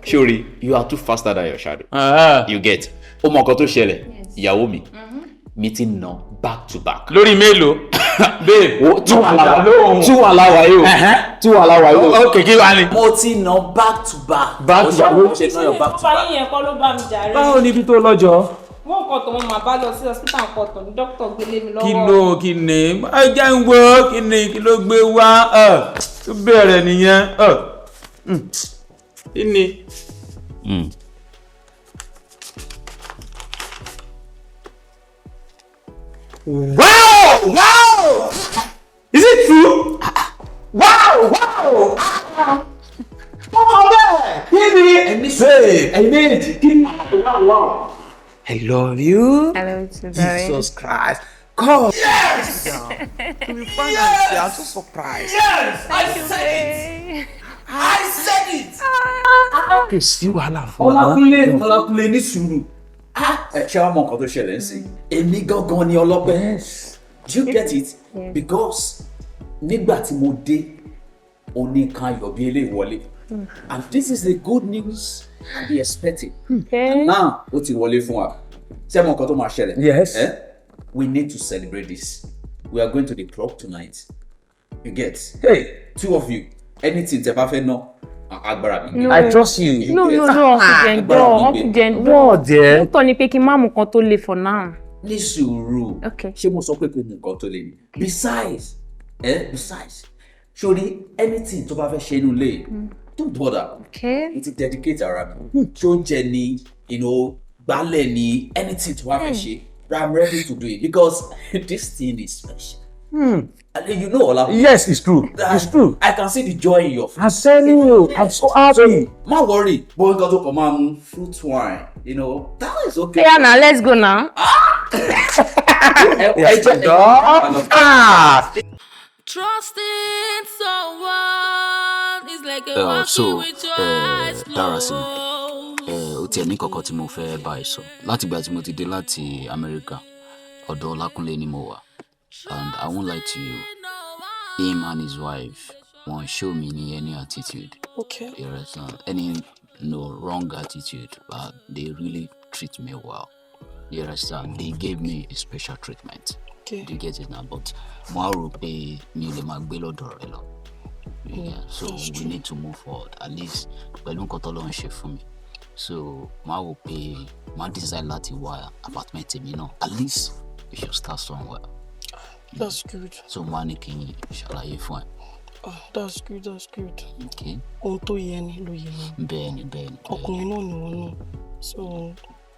sórí, you are too faster than your shadow. You get? Ó mọ nǹkan tó ṣẹlẹ̀, ìyàwó mi mi ti nà back to back. Lórí mélòó? Babe. Wo, 2-1 la wà, 2-1 la wà yìí o, 2-1 la wà yìí o. Ok, kí wàá ní. Mo ti nà back to back. Back to back. Mo ṣe nà yọ back to back. Yín yẹn kọ́ ló bá mi jàre. Báwo ni ibi tó lọ́jọ́? Wọ́n nǹkan tó wọ́n máa bá lọ sí hospital, nǹkan tó ní dókítà gbélé mi lọ́wọ́. Kí ló, kí ni ẹ jẹ́ ń wo, kí ni, kí ló gbé wá ẹ tó bẹ̀rẹ̀ nìyẹn ẹ kí ni. Wow! Is it true? Wow! Ọmọ bẹ́ẹ̀ kí ni? Babe, ẹ̀yin méjì kí ni? I love you. I love you too, darling. Jesus Christ. God. Yes! To be frank, yes! I'm so surprised. Yes! I Thank you, said it! babe. I said it. Kò sí wàhálà fún wa. Ọlákúnlé, Ọlákúnlé, ní sùúrù. Ẹ ṣé wàá mọ nǹkan tó ṣẹlẹ̀ ń sìn. Èmi gangan ni ọlọ́pẹ́. Do you get it? Because nígbà tí mo dé, oníkan ayọ̀ bí eléyìí wọlé. And this is the good news I be expecting. Okay. Now, ó ti wọlé fún wa. Ṣé ẹ mọ nǹkan tó máa ṣẹlẹ̀? Yes. Eh? We need to celebrate this. We are going to the club tonight. You get? Hey. Two of you. Anything tẹ́ bá fẹ́ ná, agbára mi. No. I trust you. No, no, no, Uncle Jendo, Uncle Jendo. What there? Ó tọ́ ni pé kí n má mú nǹkan tó le for now. Ní sùúrù. Okay. Ṣé mo sọ pé kò mú nǹkan tó le ni? Besides, besides, sori anything tó bá fẹ́ ṣe inú ilé, don't bother. Okay. Mo ti dedicate ara mi. Ṣé oúnjẹ ni, gbálẹ̀ ni, anything tó bá fẹ́ ṣe, I'm ready to do it because this thing is special. And you know, Ola. Yes, it's true. It's true. I can see the joy in your face. I'm telling you, I'm so happy. Má worry, bó nǹkan tó kàn máa mu fruit wine, that is okay. Yeah, now let's go now. Ẹ jẹ́ Trusting someone is like a walking So with your eyes Dárasími, ó tiẹ̀ ní kankan tí mo fẹ́ bá ẹ sọ. Látìgbà tí mo ti dé láti Amẹ́ríkà, ọ̀dọ̀ Ọlákúnlé ni mo wà, and I won't lie to you, him and his wife, wọ́n show me ní any attitude. Okay. You understand? Any no wrong attitude, but they really treat me well. You understand? They gave me a special treatment. Okay. Do you get it now? But mo á rò pé mi ò lè máa gbé lọ́dọ̀ rẹ lọ. Yeah, so that's we true. need to move forward at least pẹ̀lú nǹkan tó lọ́n ṣe fún mi. So mo á wò pé mo á decide láti wá apartment tèmi náà. At least we should start somewhere. That's good. So mo á ní kí n ṣàlàyé fún ẹ. Ah, that's good, that's good. Okay? Ohun tó yẹ ni ló yẹ ni. Bẹ́ẹ̀ni, bẹ́ẹ̀ni. Ọkùnrin náà ni wọn náà. So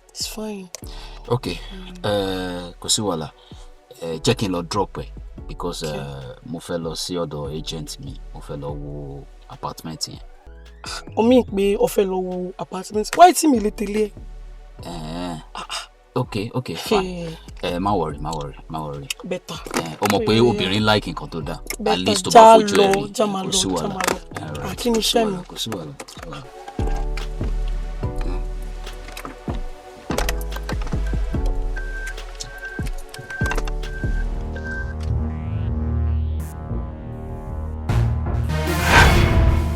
it's fine. Ok, kò sí wàhálà. Jẹ́ kí n lọ drop ẹ because mo fẹ́ lọ sí ọ̀dọ̀ agent mi, mo fẹ́ lọ wo apartment yẹn. O mean pé o fẹ́ lọ wo apartment. Why tí mi lè tẹ̀lé ẹ? Ok, fine. Má worry, má worry, má worry. Better. O mọ̀ pé obìnrin like nǹkan tó dáa. At Better least tó já bá fojú lọ, ẹ rí, já máa kò lọ, sí já wàhálà. máa lọ. Alright, Kí ni kò sí iṣẹ́ mi? wàhálà, kò sí wàhálà, kò sí wàhálà.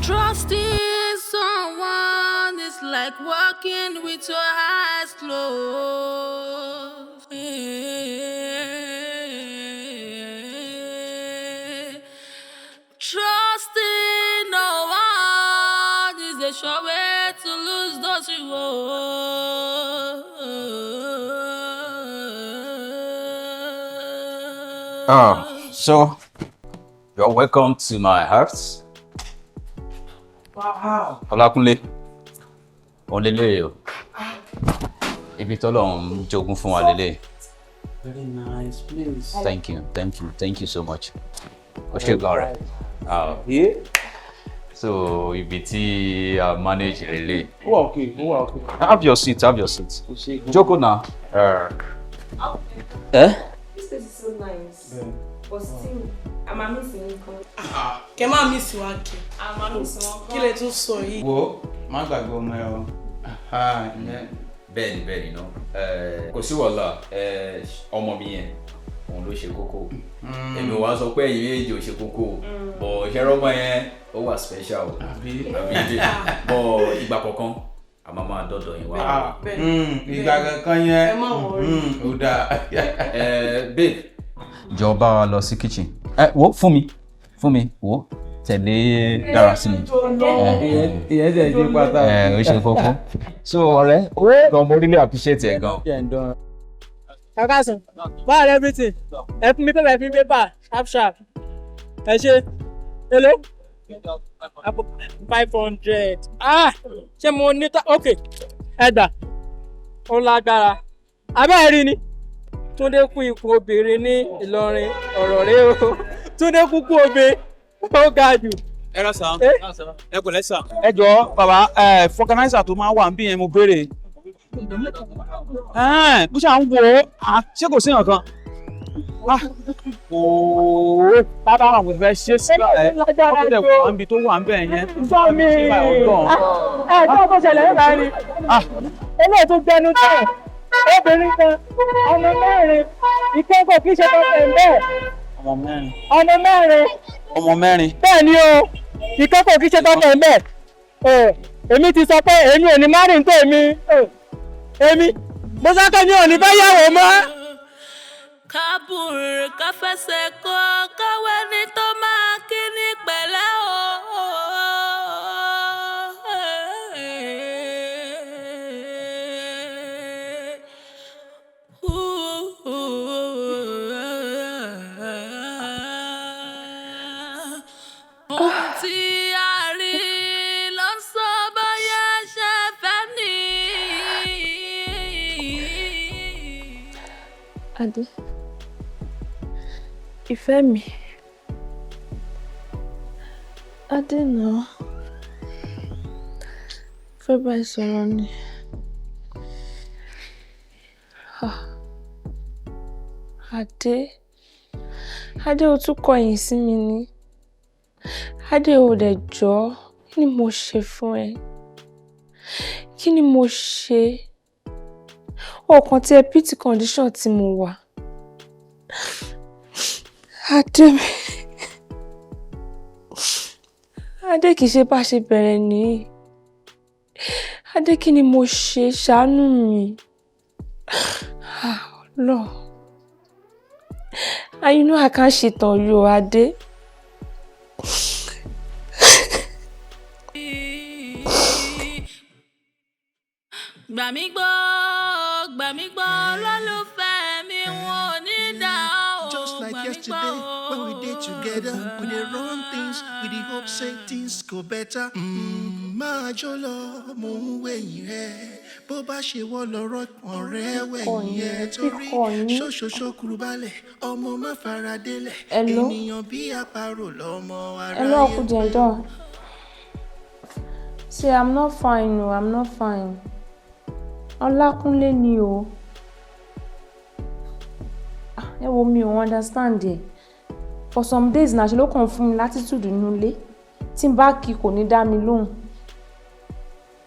Trusting someone is like walking with your eyes closed. Trusting no one is a sure way to lose those you owe. So you're welcome to my house. Wow. Ọlákúnlé, òun lélẹ̀ o. Ibi tọ́lọ́run jogún fún wa lélẹ̀. Very nice place. Thank you, thank you, thank you so much. O ṣe gan rẹ̀. So ibi tí a manage lélẹ̀. Ó wà okay, ó wà okay. Have your seat, have your seat. Kò ṣe gan. Jókòó náà. Eh? This place is so nice. But still, I'm a missing nǹkan. Kẹ máa miss wa kẹ. I'm a miss wọn. Kí lẹ tún sọ yìí? Wo, má gbàgbé ọmọ ẹ o. Aha, ìyẹn. Bẹ́ẹ̀ni, bẹ́ẹ̀ni náà. Kò sí wàhálà, ọmọ mi yẹn òun ló ṣe kókó. Èmi wàá sọ pé ẹ̀yin méjèèjì ò ṣe kókó o. Bọ̀ ṣẹ́rọ́mọ yẹn ó wà special o. Àbí? Àbí bọ̀ ìgbà kọ̀ọ̀kan a máa máa dọ́dọ̀ yín wá. Ah, ìgbà kankan yẹn. Ẹ má worry. Ó dáa. Babe. Jọ bá wa lọ sí kitchen. Ẹ wo fún mi, fún mi, wo tẹ̀lé Dárasími. Ìyẹn tẹ̀ ṣe pàtàkì. Ẹ ó ṣe kókó. So ọ̀rẹ́, gan mo really appreciate ẹ gan. Ẹ káàsán, báwo ni everything? Ẹ fún mi pépà, ẹ fún mi pépà, sharp sharp. Ẹ ṣe, hello? 500. Ah! Ṣé mo ní tá? Ok, ẹ gbà. Ó lágbára. Abẹ́ ẹ rí ni. Túndé kú ikú obìnrin ní Ìlọrin, ọ̀rọ̀ rẹ o. Túndé kú kú obìnrin, ó ga jù. Ẹ rà sá, ẹ kò lẹ́sà. Ẹ jọ̀ọ́ bàbá, ẹ fọkànáísà tó máa wà níbí yẹn mo béèrè. Bó ṣe à ń wo, ṣé kò sí nǹkan? Ooo, bàbá àwọn fẹ́ ṣe síbà ẹ̀ ọkọ̀ tẹ̀ wà níbi tó wà ń bẹ̀ yẹn. Sọ mi. Ẹ tó tó ṣẹlẹ̀ nígbà ni. Eléyìí tó gbẹnu tẹ̀. Obìnrin kan, ọmọ mẹ́rin, ìkẹ́kọ̀ọ́ kì í ṣe tọ́pẹ̀ ń bẹ́ẹ̀. Ọmọ mẹ́rin. Ọmọ mẹ́rin. Ọmọ mẹ́rin. Bẹ́ẹ̀ ni o, ìkẹ́kọ̀ọ́ kì í ṣe tọ́pẹ̀ ń bẹ́ẹ̀. Èmi ti sọ pé èmi ò ní márùn tó èmi. Èmi, mo sọ pé mi ò ní fẹ́ yàwó mọ́. Kábùrù ká fẹsẹ̀ kọ́ káwé ní tó máa kí ní pẹ̀lẹ́ o. Ohun tí a rí ló ń sọ bóyá ṣe fẹ́ ní. Adé, ìfẹ́ mi. Adé náà, fẹ́ bá ẹ sọ̀rọ̀ ni. Ah, Adé, Adé o tún kọ̀yìn sí mi ni. Adé o dẹ̀ jọ̀ọ́, kí ni mo ṣe fún ẹ? Kí ni mo ṣe? Ọkàn tí ẹ pity condition tí mo wà. Adé mi. Adé kìí ṣe bá ṣe bẹ̀rẹ̀ nìyí. Adé kí ni mo ṣe? Ṣàánú mi. Ah, Ọlọ́run. And you know I can't shit on you, Adé. Gbà mí gbọ́, gbà mí gbọ́, lólùfẹ́ mi wọn ò ní dá o. Just like Gbà mí gbọ́ yesterday, when we did together, we dey run things, we dey hope say things go better. Máa jó lọ, mò ń wẹ̀yìn rẹ̀. Bó bá ṣe wọ́ lọ́rọ̀ ọ̀rẹ́ wẹ̀yìn ẹ̀ torí ṣóṣoṣo kúrú balẹ̀, ọmọ má fara délẹ̀. Hello? Ènìyàn bí àparò lọ́mọ Hello, aráyé. Uncle Jendon. See, I'm not fine, no, I'm not fine. Ọlákúnlé ni o. Ah, ẹ wo mi ò understand ẹ. For some days náà ṣe ló kàn fún mi latitude nínú ilé. Tí n bá kí kò ní dá mi lóhùn.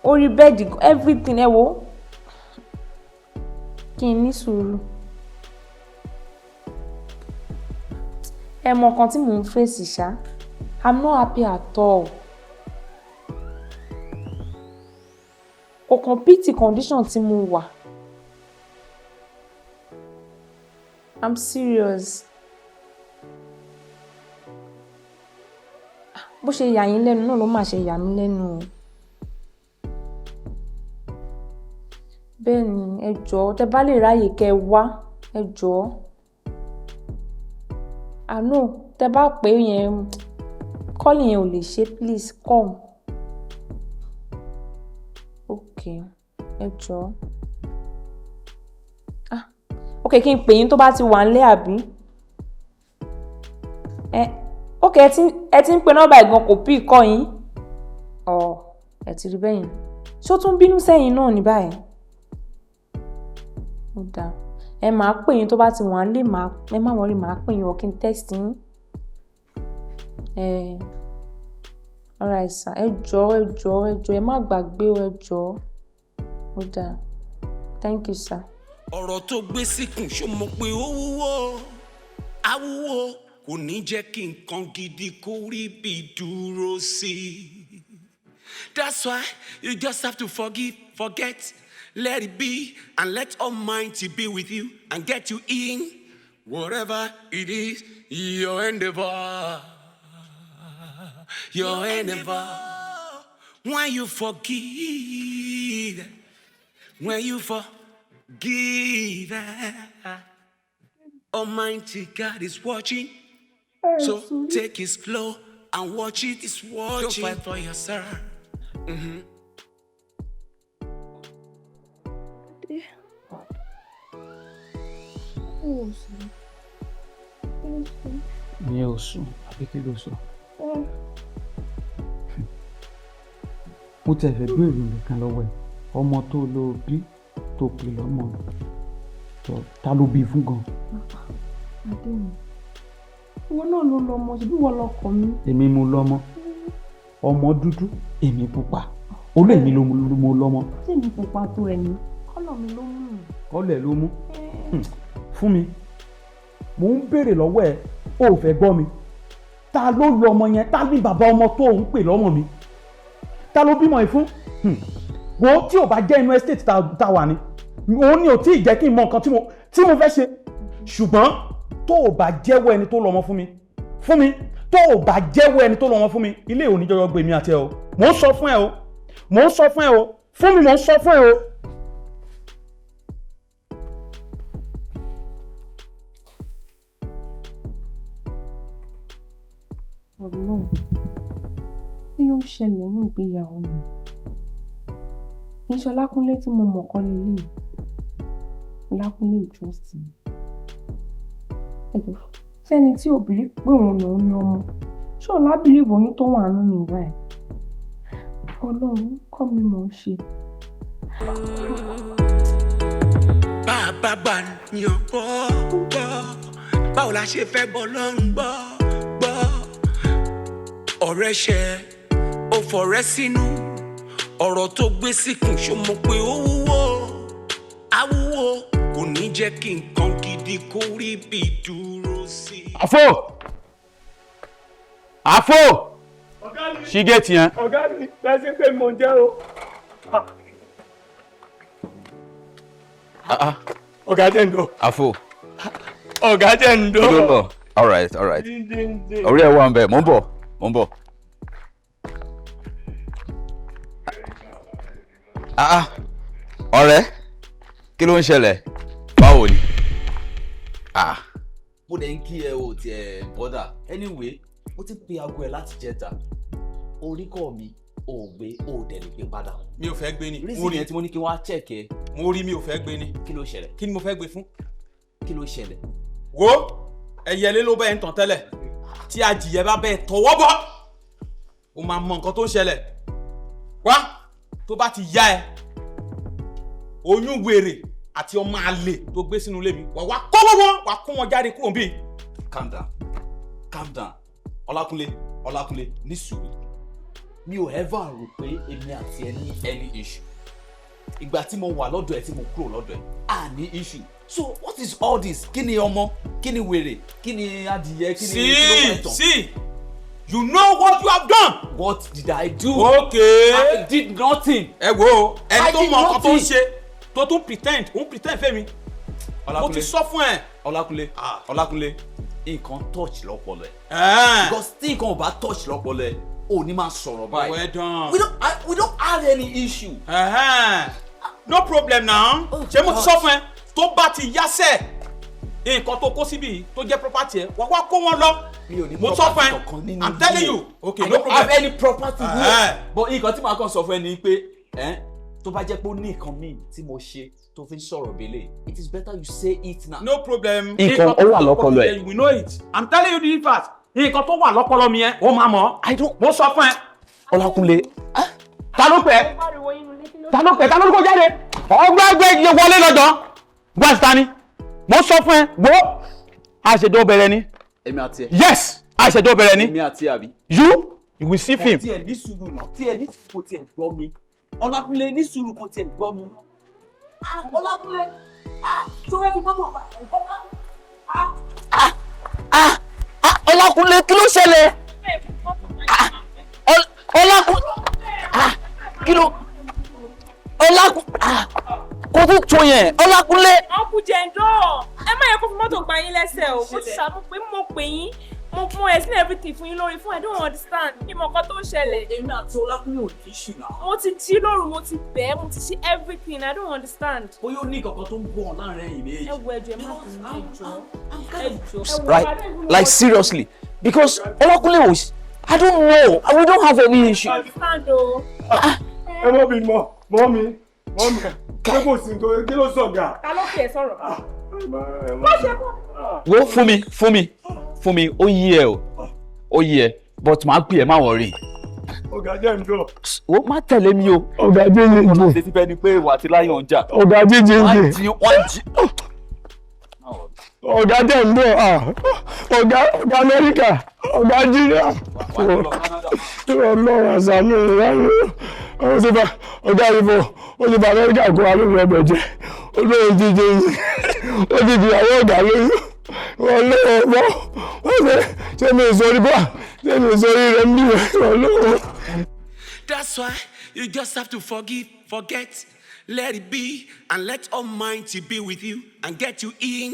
Orí bẹ́ẹ̀dì everything ẹ wo. Kí n ní sùúrù. Ẹ mọ nǹkan tí mò ń fèsì ṣá. I'm not happy at all. Kò compete condition tí mo wà. I'm serious. Bó ṣe yà yín lẹ́nu náà ló máa ṣe yà mí lẹ́nu o. Bẹ́ẹ̀ ni, ẹ jọ̀ọ́, tẹ bá lè ráyè kẹ́ ẹ wá, ẹ jọ̀ọ́. Àánú, tẹ bá pè é yẹn, kọ́ọ̀lì yẹn ò lè ṣe, please come. Okay, ẹ jọ̀ọ́. Ah, okay, kí n pè yín tó bá ti wà nílé àbí? Ẹ, okay, ẹ ti ń pe nọ́mbà ẹ̀gbọ́n kò pí kọ́ yín. Ọ̀, ẹ ti rí bẹ́yẹn. Ṣé ó tún bínú sẹ́yìn náà ní báyìí? Ó dáa. Ẹ máa pè yín tó bá ti wà nílé, màá, ẹ má worry, màá pè yín or kí n text yín. Ẹ, alright sir, ẹ jọ̀ọ́, ẹ jọ̀ọ́, ẹ jọ̀ọ́, ẹ má gbàgbé o, ẹ jọ̀ọ́. Ó dáa. Thank you, sir. Ọ̀rọ̀ tó gbé síkùn ṣó mọ̀ pé ó wúwo, awúwo kò ní jẹ́ kí nǹkan gidi kó rí bí dúró sí i. That's why you just have to forgive, forget, let it be, and let Almighty be with you and get you in whatever it is your endeavor. Your endeavor. When you forgive, when you forgive, Almighty God is watching. So take it slow and watch it. It's watching. Don't fight for yourself. Adé. Ó sùn. Ó sùn. Mi ò sùn, àbí kí ló sọ? Mo tẹ̀ fẹ́ béèrè nǹkan lọ́wọ́ ẹ̀. Ọmọ tó lọ bí tó pè lọ́mọ tó ta ló bí fún gan? Adé mi, ìwọ náà ló lọmọ, ṣebí ìwọ lọkọ mi. Èmi mo lọ́mọ, ọmọ dúdú, èmi pupa, olú èmi ló mo lọ́mọ. Ṣé èmi pupa tó ẹ ni? Kọ́lọ̀ mi ló mú. Kọ́lọ̀ ẹ̀ ló mú. Fún mi, mò ń béèrè lọ́wọ́ ẹ, o ò fẹ́ gbọ́ mi. Ta ló lọ́mọ yẹn? Ta ní bàbá ọmọ tó ń pè lọ́mọ mi? Ta ló bímọ yìí fún? Wo, tí ò bá jẹ́ inú estate ta wà ni òun ni ò tí ì jẹ́ kí n mọ nǹkan tí mo fẹ́ ṣe. Ṣùgbọ́n tó o bá jẹ́wọ́ ẹni tó lọ́mọ fún mi, tó o bá jẹ́wọ́ ẹni tó lọ́mọ fún mi, ilé ò ní jọjọ gbé mi àti ẹ o. Mò ń sọ fún ẹ o, mò ń sọ fún ẹ o, fún mi, mò ń sọ fún ẹ o. Ọlọ́run, kí ló ń ṣẹlẹ̀ ní ìgbéyàwó mi? Kì í ṣe Ọlákúnlé tí mo mọ̀ kọ́ lélẹ̀. Ọlákúnlé ò trust mi. Ẹ̀jọ̀, sẹ́ni tí ò believe pé òun lòun ní ọmọ, ṣé òun á believe oyún tó wà nínú mi báyìí? Ọlọ́run, kọ́ mi mọ̀ ọ́n ṣe. Bàbá gbà yàn gbọ́ gbọ́, báwo la ṣe fẹ́ bọ́ lọ́rùn gbọ́ gbọ́? Ọ̀rẹ́ ṣe ó fọ̀rẹ́ sínú, ọ̀rọ̀ tó gbé síkùn, ṣó mọ̀ pé ó wúwo? Awúwo kò ní jẹ́ kí nǹkan gidi kó rí bí dúró sí. Àfò, àfò, ṣí géètì yẹn. Ọ̀gá mi, bẹ́ẹ̀ sí pé mo ń jẹ́ o. Ọ̀gá jẹ́ ń dọ̀. Àfò. Ọ̀gá jẹ́ ń dọ̀. Kí ló ń lọ? All right, all right. Orí ẹ̀ wà ń bẹ̀, mò ń bọ̀, mò ń bọ̀. Ah ah, ọ̀rẹ́, kí ló ń ṣẹlẹ̀? Báwo ni? Ah. Mo dẹ̀ ń kí ẹ o tiẹ̀ bọ́dà. Anyway, mo ti pe aago ẹ láti jẹta. Orí kọ́ mi, ò gbé, ò dẹ̀ lè gbé padà. Mi ò fẹ́ gbé ni. Reason yẹn tí mo ní kí wọ́n á check ẹ. Mo rí, mi ò fẹ́ gbé ni. Kí ló ṣẹlẹ̀? Kí ni mo fẹ́ gbé fún? Kí ló ṣẹlẹ̀? Wo, ẹyẹlé ló bẹ́ẹ̀ ń tàn tẹ́lẹ̀, tí adìyẹ bá bẹ́ẹ̀ tọwọ́ bọ̀, o máa mọ nǹkan tó ń ṣẹlẹ̀. Wá, tó bá ti yá ẹ, oyún wèrè àti ọmọ àlè tó gbé sínú ilé mi, wà wá kó wọn, wà kó wọn jáde kúrò níbí. Calm down, calm down, Ọlákúnlé, Ọlákúnlé, ní sùúrù. Mi ò ever rò pé èmi àti ẹ ní any issue. Ìgbà tí mo wà lọ́dọ̀ ẹ, tí mo kúrò lọ́dọ̀ ẹ, à ní issue. So what is all this? Kí ni ọmọ? Kí ni wèrè? Kí ni adìyẹ? Kí ni kí ló fẹ́ See, tán? see, you know what you have done. What did I do? Okay. I did nothing. Ẹ wo ẹni I tó did mọ nǹkan tó ń nothing. ṣe, tó tún pretend, ó ń pretend fẹ́mi. Mo ti sọ fún ẹ. Ọlákúnlé, Ọlákúnlé, nǹkan touch lọ́pọlọ ẹ. Because tí nǹkan ò bá touch lọ́pọlọ ẹ, ò ní máa sọ̀rọ̀ báyìí. Well done. We don't have any issue. No problem now. Ṣé mo ti sọ fún ẹ, tó bá ti yásẹ̀, nǹkan tó kó síbí tó jẹ́ property ẹ, wà wá kó wọn lọ. Mi ò ní Mo sọ fún property ẹ, kankan nínú I'm telling ilé. you. Okay, I no don't problem. have any property here. But nǹkan tí màá kàn sọ fún ẹ ni pé tó bá jẹ́ pé ó ní nǹkan míì tí mo ṣe tó fi ń sọ̀rọ̀ bẹ́lẹ̀, it is better you say it now. No problem. Nǹkan ó wà lọ́pọlọ ẹ. We know it. I'm telling you the fact. Nǹkan tó wà lọ́pọlọ mi yẹn, ó máa mọ̀. I don't. Mo sọ fún ẹ. Ọlákúnlé. Ta ló pẹ́? Ta ló pẹ́? Ta ló kó jáde? Ọgbà ẹgbẹ́ wọlé lọ́jọ́. Wá síta ni. Mo sọ fún ẹ, wo, àṣejọ bẹ̀rẹ̀ ni. Èmi àti ẹ. Yes, àṣejọ bẹ̀rẹ̀ ni. Èmi àti ẹ àbí. You will see film. Tí ẹ ní sùúrù náà, tí ẹ ní sùúrù kò tiẹ̀ gbọ́ mi. Ọlákúnlé, ní sùúrù kò tiẹ̀ gbọ́ mi. Ọlákúnlé, tó fẹ́ fi mọ́tò bá Ọlákúnlé, kí ló ṣẹlẹ̀? Ọlákúnlé, kí ló, Ọlákúnlé, kò tún tó yẹn, Ọlákúnlé. Uncle Jendo, ẹ má yẹ kó fi mọ́tò gba yín lẹ́sẹ̀ o. Mo ti ṣàmú pé mo pè yín, mo mú explain everything fún yín lórí fún. I don't understand kí mọ nǹkan tó ń ṣẹlẹ̀. Èmi àti Ọlákúnlé ò ní issue náà. Mo ti jí lóru, mo ti bẹ̀ ẹ́, mo ti ṣe everything. I don't understand. Bóyá ó ní kankan tó ń bọ̀ láàrin ẹ̀yin méjì. Ẹ wo, ẹjọ́, ẹ má bínú, ẹjọ́, ẹjọ́. Right, like seriously, because Ọlákúnlé was, I don't know, we don't have any issue. Understand o. Ẹ mọ́ mi mọ́ mọ́ mi mọ́ mi, ṣé kò sí nítorí kí ló sọ̀gà? Ta ló fi ẹ sọ̀rọ̀? Má ṣe kọ́. Wo, fún mi, fún mi, fún mi, ó yí ẹ o, ó yí ẹ, but màá pè ẹ, má worry. Ọ̀gá jẹ́ ń dọ̀. Wo, má tẹ̀lé mi o. Ọ̀gá jẹ́ ń dọ̀. Ṣé ti bẹ́ẹ̀ ni pé ìwà àti láyọ̀ ń jà? Ọ̀gá jẹ́ ń Wọ́n dọ̀. jí, wọ́n jí. Ọ̀gá tẹ̀ ń bọ̀, ọ̀gá ọ̀gá Amẹ́ríkà, ọ̀gá Jíríà. Ọlọ́run àṣàánú ìlànà. Ó ti bá ọ̀gá ìbò, ó ti bá Amẹ́ríkà kó wa lórí ọbẹ̀ jẹ. Olóyún ti jẹ yìí, ó ti di àwọn ọ̀gá lóyún. Ọlọ́run bọ́, ó ṣe ṣé mi ìsọ̀rí bọ́, ṣé mi ìsọ̀rí rẹ̀ ń bí Ọlọ́run. That's why you just have to forgive, forget, let it be, and let Almighty be with you and get you in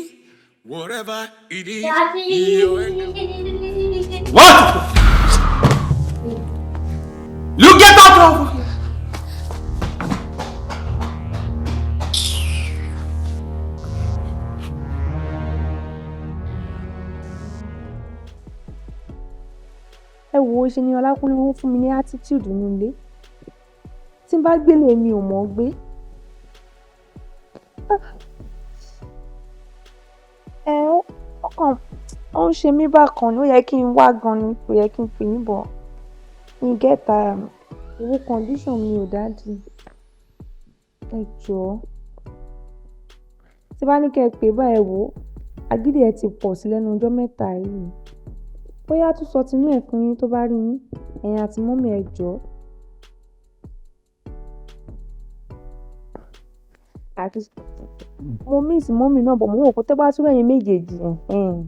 whatever it is. You're in. What? You get out of here! Ẹ wo, ṣe ni Ọlákúnlé wọn fún mi ní attitude nínú ilé. Tí n bá gbélé mi ò mọ̀ ọ́ gbé. Ẹ ọkàn ó ń ṣe mí bákan ni, ó yẹ kí n wá gan ni, kò yẹ kí n pè yín bọ̀. Mi get ara mi, owó condition mi ò daddy. Ẹ jọ̀ọ́. Tí bá ní kí ẹ pè báyìí, ẹ wò ó, agídí ẹ ti pọ̀ sí lẹ́nu ọjọ́ mẹ́ta yìí. Bóyá á tún sọ tinú ẹ̀ fún yín tó bá rí yín, ẹ̀yin àti mummy, ẹ jọ̀ọ́. Àti mo miss mummy náà, but mo rò pé tó bá tún rí ẹ̀yin méjèèjì, ẹ̀hẹ̀n.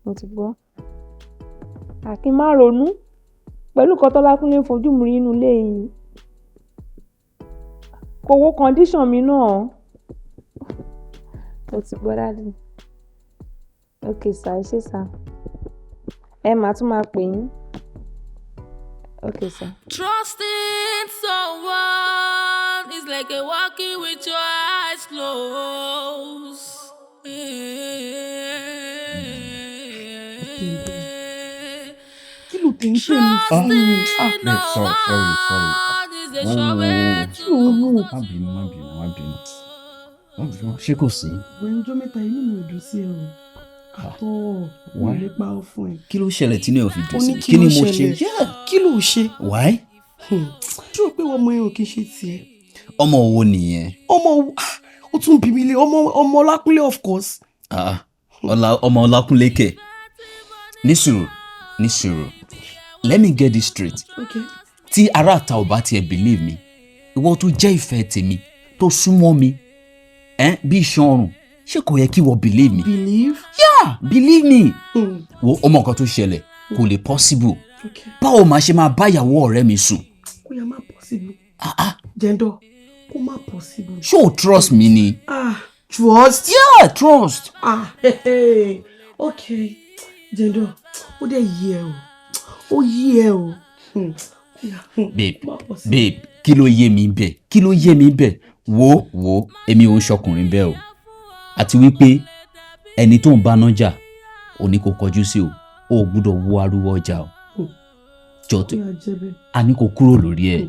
Mo ti gbọ́. À kí n má ronú pẹ̀lú nǹkan tọ́lákúnlé ń fojú mi rí nínú ilé yìí. Kò wo condition mi náà. Mo ti gbọ́, daddy. Okay sir, ẹ ṣé sir. Ẹ máa tún máa pè yín. Okay sir. Trusting someone is like a walking with your eyes closed. Kí ló tẹ̀ ń pè mí fún? Ah, babe, sorry, sorry, sorry. Kí ló ń wò? Má bínú, má bínú, má bínú. Má bínú, ṣé kò sí? Wẹ́n ọjọ́ mẹ́ta, inú mi ò dùn sí ẹ o. Àtọ́ mi ò Why? lè pa ọ́ fún ẹ. Kí ló ṣẹlẹ̀ tí ní ò fi Ó dùn sí ní mi? kí Kí ni ló mo ṣe? ṣẹlẹ̀? Yeah. Kí ló ṣe? Why? Ṣé o pé ọmọ yẹn ò kí ń ṣe tiẹ̀? Ọmọ wo nìyẹn? Ọmọ wo? Ah, ó tún bí mi lé ọmọ ọmọ Ọlákúnlé, of course. Ah, ọlá ọmọ Ọlákúnlé kẹ̀. Ní sùúrù, ní sùúrù. Let me get this straight. Okay. Tí ará àta ò bá tiẹ̀ believe mi, ìwọ tó jẹ́ ìfẹ́ tèmi, tó súnmọ́ mi, ẹ́n bí iṣan ọrùn, ṣé kò yẹ kí ìwọ believe me? Believe? Yeah, believe me. Wo, ọmọ nǹkan tó ṣẹlẹ̀, kò lè possible. Okay. Báwo màá ṣe máa bá ìyàwó ọ̀rẹ́ mi sùn? Kó yá má possible. Jẹ́ndọ̀, kó má possible. Ṣé o trust mi ni? Ah, trust? Yeah, trust. Ah, hey, hey. Okay. Jẹ́ndọ̀, ó dẹ̀ yí ẹ o. Ó yí ẹ o. Yeah. Babe, Má possible. babe, kí ló yé mi bẹ́ẹ̀? Kí ló yé mi bẹ́ẹ̀? Wo, wo, èmi ò ń ṣọkùnrin bẹ́ẹ̀ o. Àti wípé ẹni tó ń bá nájà ò ní kó kọjú sí o, o ò gbúdọ̀ wo ariwo ọjà o. Jọ tó Kó yá jẹ́ bẹ́ẹ̀. a ní kó kúrò lórí ẹ̀.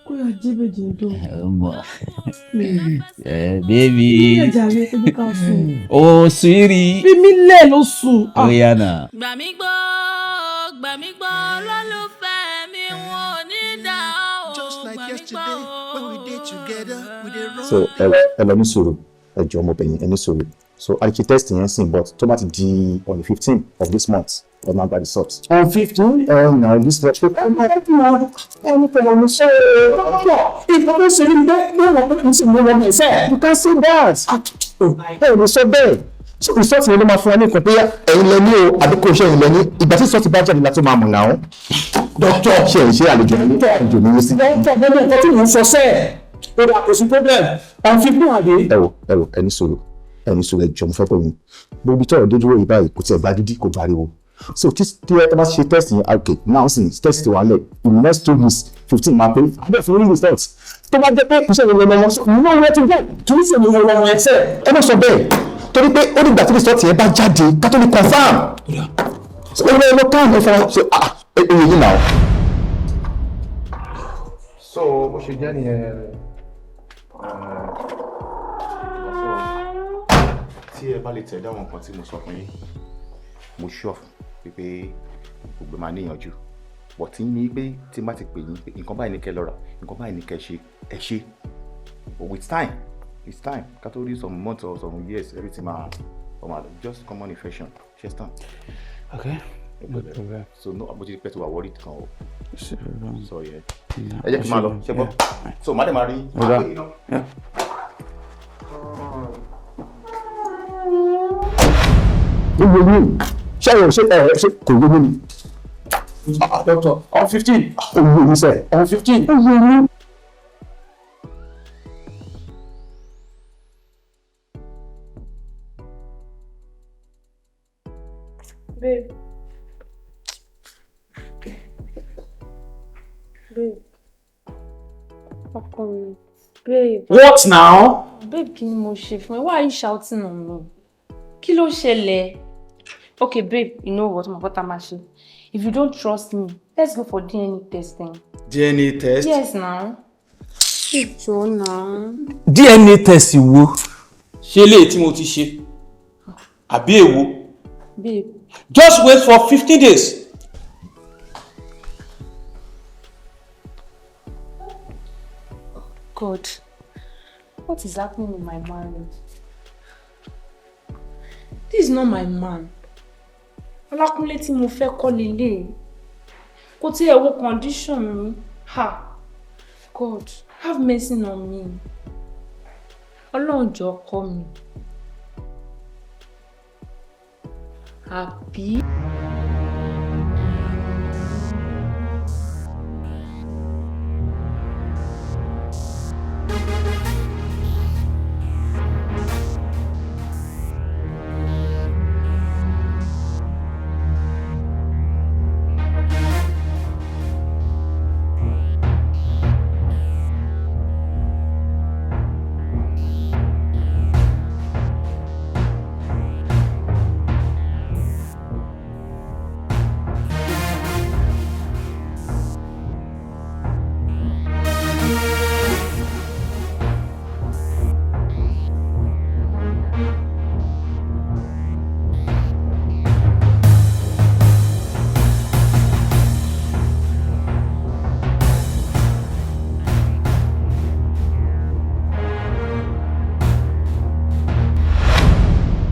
Kó yá jẹ́ bẹ́ẹ̀, Jẹ́ndọ̀. Ọmọ ẹ baby. Ilé ìjàre, ẹ jẹ́ ká sùn. O sweetie. Fi mí lẹ̀ ló sùn. Ó yá náà. Gbà mí gbọ́, gbà mí gbọ́, lólùfẹ́ mi, wọn ò ní dá o. Just like yesterday when we dey together, we dey run. So ẹ lọ ní sùúrù, ẹ jọ̀ọ́, mo bẹ̀ yín, ẹ ní sùúrù. So a ṣe test yẹn sìn, but tó bá ti di on the 15 of this month, ẹ máa gba result. On 15 na this month. Ẹni pẹ̀lú ọmọ ṣe ìfọwọ́ ṣe ní bẹ́ẹ̀ ní wọ́n ní sì ní wọ́n ní sẹ́. You can say that. Ẹ ò ní sọ bẹ́ẹ̀. So result yẹn ló máa fún wa ní nǹkan pé ẹ̀yin lẹ ní o àbí kò ṣe ẹ̀yin lẹ ní. Ìgbà tí result bá jáde la tó máa mọ̀ náà. Doctor, ṣe ẹ̀ ṣe àlejò ní àlejò ní sí. Doctor, mo mọ nǹkan tí mò ń sọ sẹ́ẹ̀. Ó dà, kò sí problem. On 15 àbí? Ẹ wò, ẹ wò, ẹ ní sùúrù, ẹ ní sùúrù, ẹ jọ̀ọ́, mo fẹ́ pè mí. Gbogbo ibi tọ́rọ̀ dé dúró yìí báyìí, kò tiẹ̀ gba dídí, kò gbariwo. So tí ẹ bá ṣe test yẹn, okay, now sin test ti wà lẹ̀ in the next 2 weeks, 15 máa pé abẹ́ fún rí result. Tó bá jẹ́ pé kò ṣe ìwé lọ́wọ́, so you know where to go. Tún ṣe ìwé lọ́wọ́ ẹ sẹ́ẹ̀. Ẹ má sọ bẹ́ẹ̀, torí pé ó dìgbà tí result yẹn bá jáde ká tó lè confirm. So ó lọ káàmù ẹ fara so ah ẹ ẹ yìí náà. So bó ṣe jẹ́ nìyẹn. So tí ẹ bá lè tẹ̀lé àwọn nǹkan tí mo sọ fún yín, mo sure pé gbogbo máa níyànjú, but tí ní pé tí n bá ti pè yín pé nǹkan báyìí ní kẹ́ lọ rà, nǹkan báyìí ní kẹ́ ṣe, ẹ ṣe. But with time, It's time. Ká tó rí some months or some years, everything ma ọmọ just common infection. Ṣé stand? Okay. No problem. So no, mo ti pẹ́ tí wà worried kan o. So yeah. Yeah. Ẹ jẹ́ kí n máa lọ, ṣé gbọ́? So má dẹ̀ máa rí. Ó dáa. Yeah. Gbogbo yìí ṣé ẹ ṣe ẹ ṣe kò gbogbo mi. Doctor, on 15. Ó gbogbo mi sẹ. On 15. Ó gbogbo mi. Babe. Babe. Ọkọ mi. Babe. What now? Babe, kí ni mo ṣe fún ẹ? Why are you shouting on me? Kí ló ṣẹlẹ̀? Okay, babe, you know what? Mo kọ́ tá máa ṣe. If you don't trust me, let's go for DNA testing. DNA test? Yes, now. Jọ̀ọ́ now. DNA test wo? Ṣé eléyìí tí mo ti ṣe? Àbí èwo? Babe. Just wait for 15 days. God, what is happening in my marriage? This is not my man. Ọlákúnlé tí mo fẹ́ kọ́ lélẹ̀. Kò tí ẹ wo condition mi. Ha! God, have mercy on me. Ọlọ́run jọ̀ọ́ kọ́ mi. Àbí?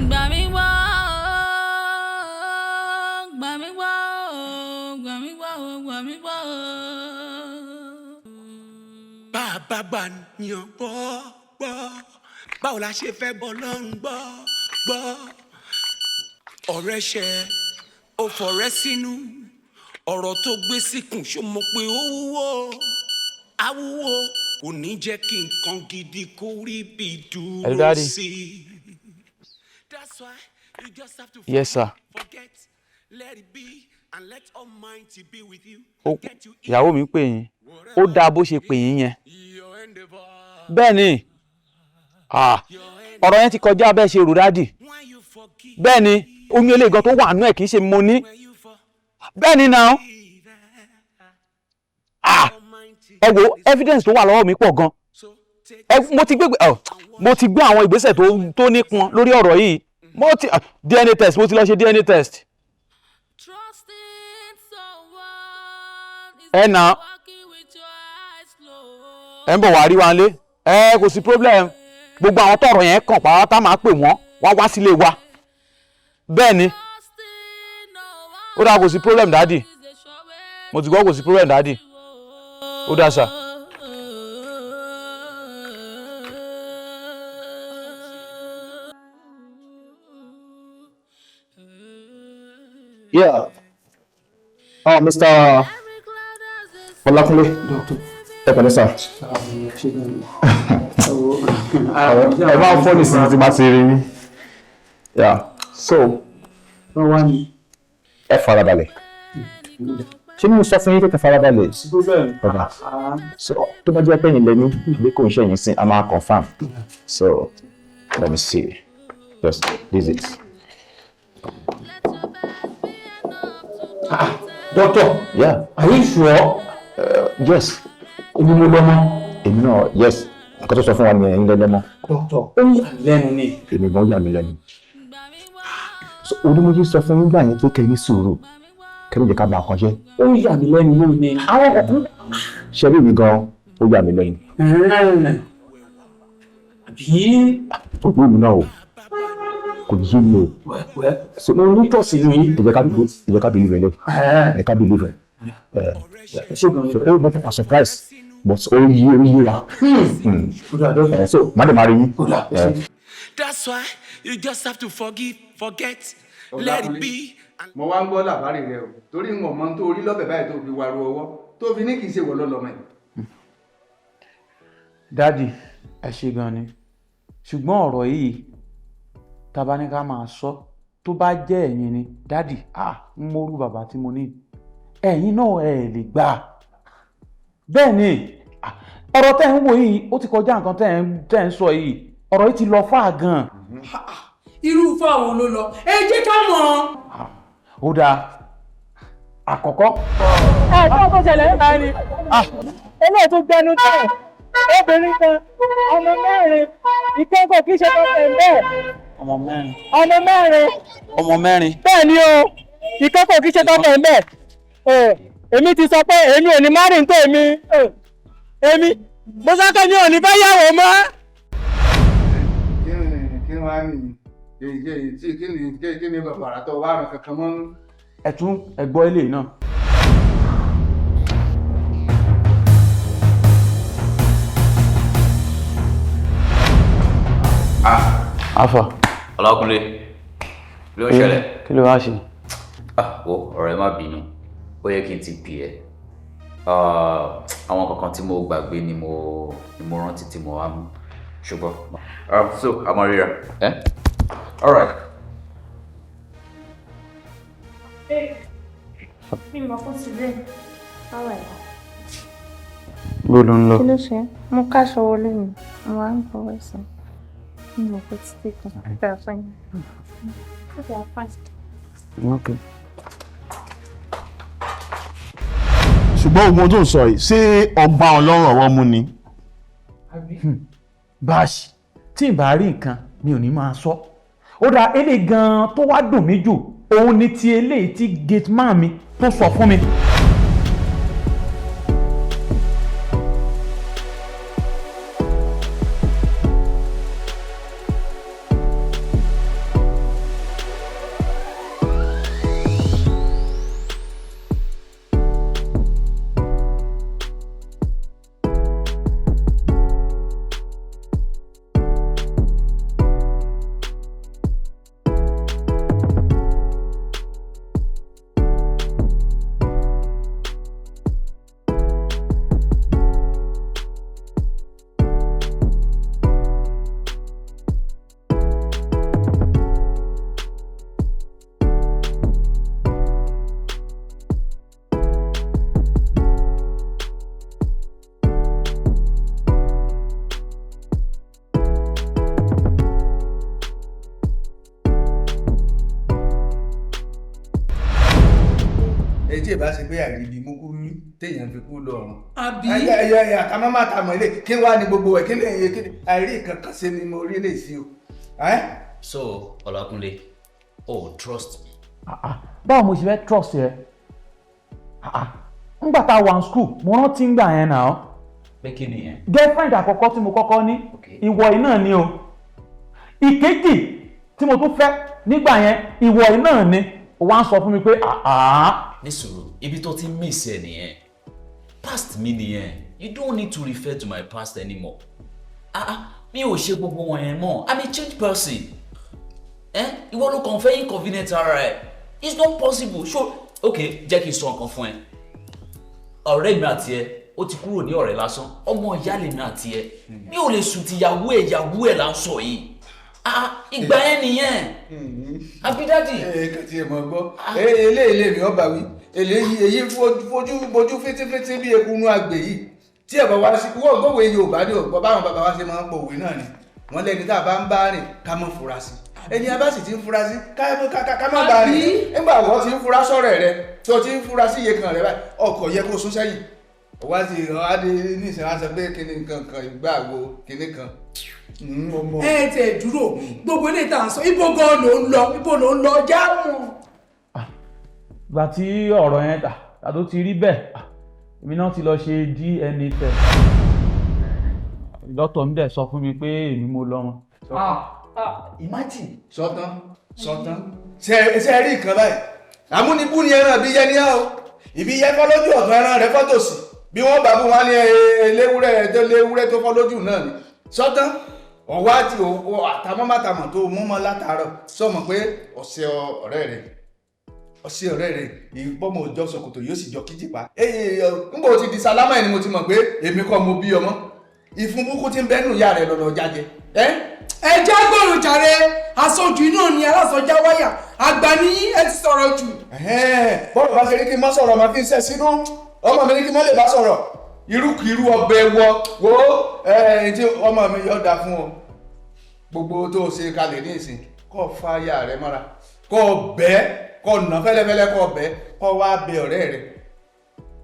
Gbà mí gbọ́, gbà mí gbọ́, gbà mí gbọ́, gbà mí gbọ́. Bàbá gbà yàn gbọ́ gbọ́, báwo la ṣe fẹ́ bọ́ lọ́rùn gbọ́ gbọ́. Ọ̀rẹ́ ṣe ó fọ̀rẹ́ sínú, ọ̀rọ̀ tó gbé síkùn ṣó mọ̀ pé ó wúwo, awúwo kò ní jẹ́ kí nǹkan gidi kó rí bí Hello, dúró Daddy. sí i. That's why you just have to Yes, sir. forget, let it be, and let Almighty be with you. Ó ìyàwó mi pè yín. Ó dáa bó ṣe pè yín yẹn. Bẹ́ẹ̀ ni, ah, ọ̀rọ̀ yẹn ti kọjá bẹ́ẹ̀ ṣe rò dádì. Bẹ́ẹ̀ ni, oyún eléyìí gan tó wà nú ẹ̀ kì í ṣe mo ní. Bẹ́ẹ̀ ni now. Ah, ẹ wo evidence tó wà lọ́wọ́ mi pọ̀ gan. Mo ti gbé àwọn ìgbésẹ̀ tó nípọn lórí ọ̀rọ̀ yìí. Mo ti DNA test, mo ti lọ ṣe DNA test. Ẹ nà ẹ ń bọ̀ wá rí wa nílé. Ẹ kò sí problem. Gbogbo àwọn tọ̀rọ̀ yẹn kàn pátá máa pè wọ́n wá wá sílé wa. Bẹ́ẹ̀ ni. Ó dáa, kò sí problem dádì. Mo ti gbọ́, kò sí problem dádì. Ó dáa sà. Yeah. Oh, Mr. Ọlákúnlé. Doctor. Ẹ pẹ̀lẹ́ sà. Ẹ máa ń fọ́ nísìnyí tí bá ti rí yín. Yeah. So, ẹ farabalẹ̀. Ṣé mo sọ fún yín pé kẹ́ farabalẹ̀? Bàbá. So, tó bá jẹ́ pé ẹ̀yin lẹ́ni, bí kò ń ṣe ẹ̀yin sìn, a máa confirm. So, let me see. Just this it. Doctor. Yeah. Are you sure? Yes. Èmi mo lọ́mọ. Èmi náà, yes. Nǹkan tó sọ fún wa nìyẹn, ẹ̀yin lẹ lọ́mọ. Doctor, ó yà mí lẹ́nu ni. Èmi gan yà mí lẹ́nu. So, onímọ̀jú sọ fún yín gbà yẹn pé kẹ́ ní sùúrù. Kẹ́ ló jẹ́ ká bá ọkàn jẹ́. Ó yà mí lẹ́nu náà ni. Àwọn ọkùnrin. Ṣé bí mi gan, ó yà mí lẹ́nu. Àbí. Ó gbé mi náà o, kò yé mi o. Wẹ́, mo ní tọ̀sí ní. Ìjẹ́ ká believe ẹ lọ. Ẹ ká believe ẹ. Ṣé gan So ó mọ̀ surprise, but ó yí ó yí wa. So má dẹ̀ má rí yín. That's why you just have to forgive, forget, let it be. Mo wá ń gbọ́ làbárì rẹ o, torí n ò mọ tó rí lọ́bẹ̀ báyìí tó fi waru ọwọ́ tó fi ní kì í ṣe wọ́ lọ́lọ́mọ yìí. Daddy, ẹ ṣe gan ni, ṣùgbọ́n ọ̀rọ̀ yìí tá a bá ní ká máa sọ, tó bá jẹ́ ẹ̀yin ni daddy, ah, ń mórú bàbá tí mo ní, ẹ̀yin náà ẹ̀ lè gbà. Bẹ́ẹ̀ ni ọ̀rọ̀ tẹ́ ń wò yìí, ó ti kọjá nǹkan tẹ́ ń sọ yìí. Ọ̀rọ̀ yìí ti lọ fà gan. Irú fáwọn ló lọ, ẹ jẹ́ ká mọ̀. Ó dáa, àkọ́kọ́. Ẹ tó tó ṣẹlẹ̀ níta ni eléyìí tó gbẹnu tẹ̀, obìnrin kan, ọmọ mẹ́rin, ìkẹ́kọ̀ọ́ kì í ṣe tọ́pẹ̀ bẹ́ẹ̀. Ọmọ mẹ́rin. Ọmọ mẹ́rin. Ọmọ mẹ́rin. Bẹ́ẹ̀ ni o, ìkẹ́kọ̀ọ́ kì í ṣe tọ́pẹ̀ bẹ́ẹ̀. Èmi ti sọ pé èmi ò ní má rìn tó èmi, èmi mo sọ pé mi ò ní fẹ́ yàwó mọ́. Kí wàá ní kí ni bàbàrà tó wà rán kankan mọ́. Ẹ tún ẹ gbọ́ ilé náà. Afa. Ọlákúnlé, ló ń ṣẹlẹ̀? Kí ló wá ṣe? Ah, wo, ọ̀rẹ́, má bínú, ó yẹ kí n ti pè ẹ́. Àwọn kankan tí mo gbàgbé ni mo rántí tí mo wá mú, ṣùgbọ́n so a máa ríra ẹ. All right. Mi mọ̀ kó ti dé. All right. Bó ló ń lọ? Kí ló ṣe? Mo káṣọ wọlé mi. Mo wá ń fọwọ́ sí. Mi mọ̀ kó ti dé kan. Okay, fine. Okay, fine. Okay. Ṣùgbọ́n ogun tó ń sọ yìí, ṣé ọgbà Ọlọ́run ọ̀rọ̀ mú ni? Báṣì, tí n bá rí nǹkan mi ò ní máa sọ. Ó dáa, eléyìí gan-an tó wá dùn mí jù òun ni ti eléyìí tí gate man mi tó sọ fún mi. Etí ìbá ṣe pé àìríbi mú kú rí téèyàn fi kú lọ́rùn. Àbí? Ẹyẹ ẹyẹ ẹyẹ àkàmọ́ máa ta mọ̀ ilé kí wàá ní gbogbo ẹ̀, kí lè yẹ kí ni àìrí kankan ṣe ni mo rí lè sí o. So Ọlákúnlé, oh, trust me. Báwo mo ṣe fẹ́ trust ẹ? Ngbà tá a wà ní school, mo rántí ngbà yẹn náà. Pé kí nìyẹn? Girlfriend àkọ́kọ́ tí mo kọ́kọ́ ní, ìwọ yìí náà ni o. Ìkejì tí mo tún fẹ́ nígbà yẹn, ìwọ yìí náà ni. O wá ń sọ fún mi pé àá. Ní sùúrù, ibi tó ti miss ẹ nìyẹn, past mi nìyẹn. You don't need to refer to my past anymore. Ah ah, mi ò ṣe gbogbo wọn yẹn mọ́. I'm a changed person. Ẹ ìwọ ló kàn fẹ́ inconvenient ara ẹ. It's not possible. So ok, jẹ́ kí n sọ nǹkan fún ẹ. Ọ̀rẹ́ mi àti ẹ, ó ti kúrò ní ọ̀rẹ́ lásán. Ọmọ ìyá lèmi àti ẹ. Mi ò lè sùn ti ìyàwó ẹ. Ìyàwó ẹ là ń sọ yìí. Ah, ìgbà yẹn nìyẹn, àbí daddy? Ẹ kàn tiẹ̀ mọ̀ gbọ́, eléyìí lèmi ọba wí, eléyìí èyí fojú fojú fétífétí bí ekunú àgbè yìí tí ẹ̀ bá wá sí wọ́n gbọ́wé Yorùbá ní ògbọ́ báwọn bàbá wa ṣe máa ń pòwe náà ni. Wọ́n lẹ́ni tá a bá ń bá rìn, ká mọ̀ fura sí ẹni a bá sì ti ń fura sí, ká má bá rìn. Nígbà wọ́n ti ń fura sọ̀rọ̀ rẹ, tó ti ń fura sí iye kan rẹ báyìí, ọkọ̀ yẹ kó sún sẹ́yìn wá sí adé nísìnyí, wá sọ pé kíní nǹkan kan ìgbà wo kíní kan. Ẹ tẹ dúró, gbogbo ilé ìta sọ, ibo gan ló ń lọ? Ibo ló ń lọ? Já mọ. Ìgbà tí ọ̀rọ̀ yẹn tà tó ti rí bẹ́ẹ̀, èmi náà ti lọ ṣe DNA test. Dókítà mi dẹ̀ sọ fún mi pé èmi mo lọ́mọ. Imagine. Sọtán sọtán, ṣe ṣe rí nǹkan báyìí? Àmúnibú ni ẹran ìbí yẹ ní ẹ o. Ìbí yẹ fọ́ lójú ọ̀tún, ẹran rẹ fọ́ tòsì. Bí wọ́n bá bú wọn ní eléwúrẹ́ tó léwúrẹ́ tó fọ́ lójú náà ni. Sọtán, ọwọ́ àti àtàmọ́mátàmọ́ tó mú mọ́ látàárọ̀, sọmọ pé ọ̀sẹ̀ ọ̀rẹ́ rẹ̀, ọ̀sẹ̀ ọ̀rẹ́ rẹ̀ ìbọ́mọ òjọ ṣòkòtò yóò sì jọ kíjìpá. Ngbò ti di sálámà ẹ̀ ni mo ti mọ̀ pé èmi kọ́ mo bí ọmọ. Ìfun burúkú ti ń bẹ́nu ìyá rẹ̀ lọ́nà jáde. Ẹ jẹ́ gbòòrò jàre, aṣojú iná ni alásọjá wáyà àgbà ní, ẹ ti sọ̀rọ̀ jù. Bọ́lá bá ṣe rí kí n má sọ̀rọ̀, máa fi ń ṣẹ́ sínú ọmọ mi ní kí n má lè bá sọ̀rọ̀ irúkirú ọbẹ̀ wọ wo ẹ tí ọmọ mi yọ̀ dá fún ọ. Gbogbo tó o ṣe kalẹ̀ ní ìsìn, kó o fa aya rẹ mọ́ra, kó o bẹ́ẹ̀, kó o nà fẹ́lẹ́fẹ́lẹ́, kó o bẹ́ẹ̀, kó o wá bẹ ọ̀rẹ́ rẹ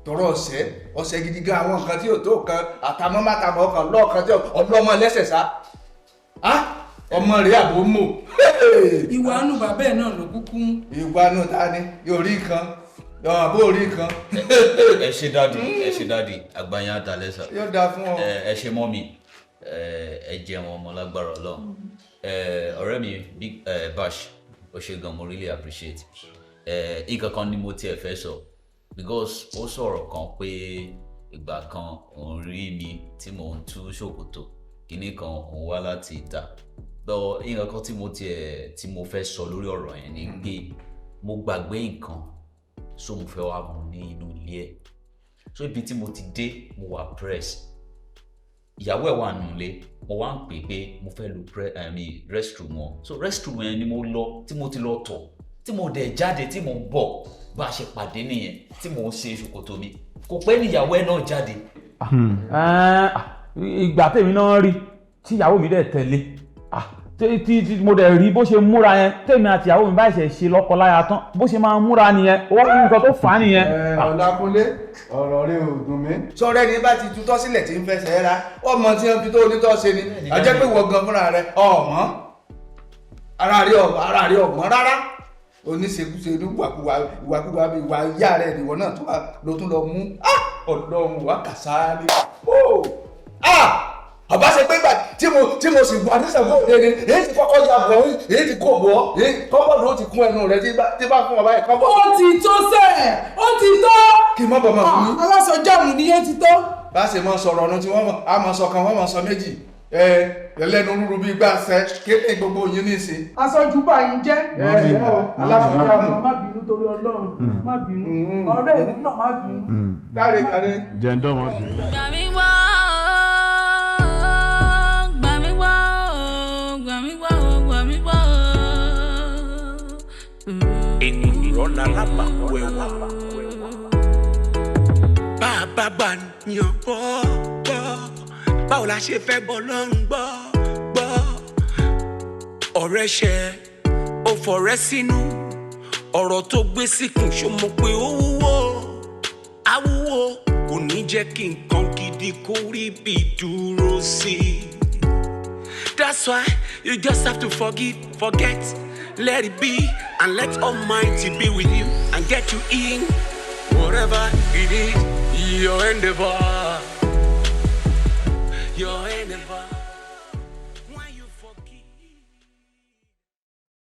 tọrọ ọ̀sẹ̀ ọ̀sẹ̀ gidi gan, àwọn nǹkan tí ò tó kan, àtàmọ́ mátàmọ́ kan lọ́ọ̀kan tí ọlọ́mọ lẹ́sẹ̀ sá ọmọ rẹ̀ àbò mò. Ìwà nù bàbá ẹ̀ náà ló kúkú. Ìwà nù ta ni yóò rí nǹkan àbó rí nǹkan. Ẹ ṣe daddy, ẹ ṣe daddy, àgbáyé àtàlẹ́ sà. Yóò dáa fún ọ. Ẹ ṣe mummy, ẹ jẹun ọmọ lágbára Ọlọ́run. Ọ̀rẹ́ mi Big Bash, ó ṣe gan, mo really appreciate. Nǹkan kan ni mo tiẹ̀ fẹ́ sọ, because ó sọ̀rọ̀ kan pé ìgbà kan òun rí mi tí mò ń tú ṣòkòtò kinní kan, òun wá láti ìta lọ. Nǹkan kan tí mo tiẹ̀ tí mo fẹ́ sọ lórí ọ̀rọ̀ yẹn ni pé mo gbàgbé nǹkan, so mo fẹ́ wá mu ní inú ilé ẹ̀. So ibi tí mo ti dé, mo wà press, ìyàwó ẹ̀ wà nù lé, mo wá ń pè pé mo fẹ́ lo I mean, restroom wọn. So restroom yẹn ni mo lọ, tí mo ti lọ tọ̀, tí mo dẹ̀ jáde, tí mo ń bọ̀, bá a ṣe pàdé nìyẹn tí mo ń ṣe ṣòkòtò mi. Kò pẹ́ níyàwó ẹ̀ náà jáde. Ìgbà tèmi náà rí tí ìyàwó mi dẹ̀ tẹ̀lé, tí mo dẹ̀ rí bó ṣe múra yẹn, tèmi àti ìyàwó mi báyìí ṣe ṣe lọ́kọ láya tán, bó ṣe máa múra nìyẹn, ó nǹkan tó fà á nìyẹn. Ọlákúnlé, ọ̀rọ̀ rẹ ò dùn mí. Sọ̀rọ̀ ẹni bá ti tutọ́ sílẹ̀ tí ń fẹsẹ̀ ra ọmọ tí wọ́n fi tó onítọ́ ṣe ni, àjẹ́ pé wọ́n gan fúnra rẹ ọmọ ara rẹ ọmọ rárá, oníṣekúṣe ní ìwàkuwà ìwàkuwà ìwà ìyá rẹ ìwọ náà tó wà ló tún lọ mú. Ọlọ́run wà kàsáálí. Ọba ṣe pé gbà tí mo sì wà nísàgbọ́ òde ni èyí ti kọ́kọ́ ya bọ̀, èyí ti kó bọ̀, èyí kọ́bọ̀dù ó ti kún ẹnu rẹ tí bá fún ọ báyìí kọ́bọ̀dù. Ó ti tó sẹ́ẹ̀, ó ti tó. Kí n má bọ̀ mọ̀ fún yín. Aláṣọ jáàmù ni yóò ti tó. Bá a ṣe máa sọ̀rọ̀ ọ̀nà tí wọ́n mọ̀ á máa sọ kan, wọ́n máa sọ méjì, ẹ ẹlẹ́nu rúru bíi gbà sẹ́ kéde gbogbo yín ní ìsìn. Aṣojú bá yín jẹ́. Aláṣọ jáàmù. Má bínú torí Ọlọ́run, má bínú, ọ̀rẹ́ mi náà, má bínú. Káre káre. Jẹ́ńdọ́ wọn bínú. Gbà mí gbọ́, gbà mí gbọ́, gbà mí gbọ́, gbà mí gbọ́. Ènìyàn lálábàkú ẹwà. Bá a bá bá yan gbọ́ gbọ́, báwo la ṣe fẹ́ bọ́ lọ́rùn gbọ́ gbọ́? Ọ̀rẹ́ ṣe ó fọ̀rẹ́ sínú, ọ̀rọ̀ tó gbé síkùn, ṣó mọ̀ pé ó wúwo? Awúwo kò ní jẹ́ kí nǹkan gidi kó rí bí dúró sí i. That's why you just have to forgive, forget, let it be, and let Almighty be with you and get you in whatever it is, your endeavor. Your endeavor.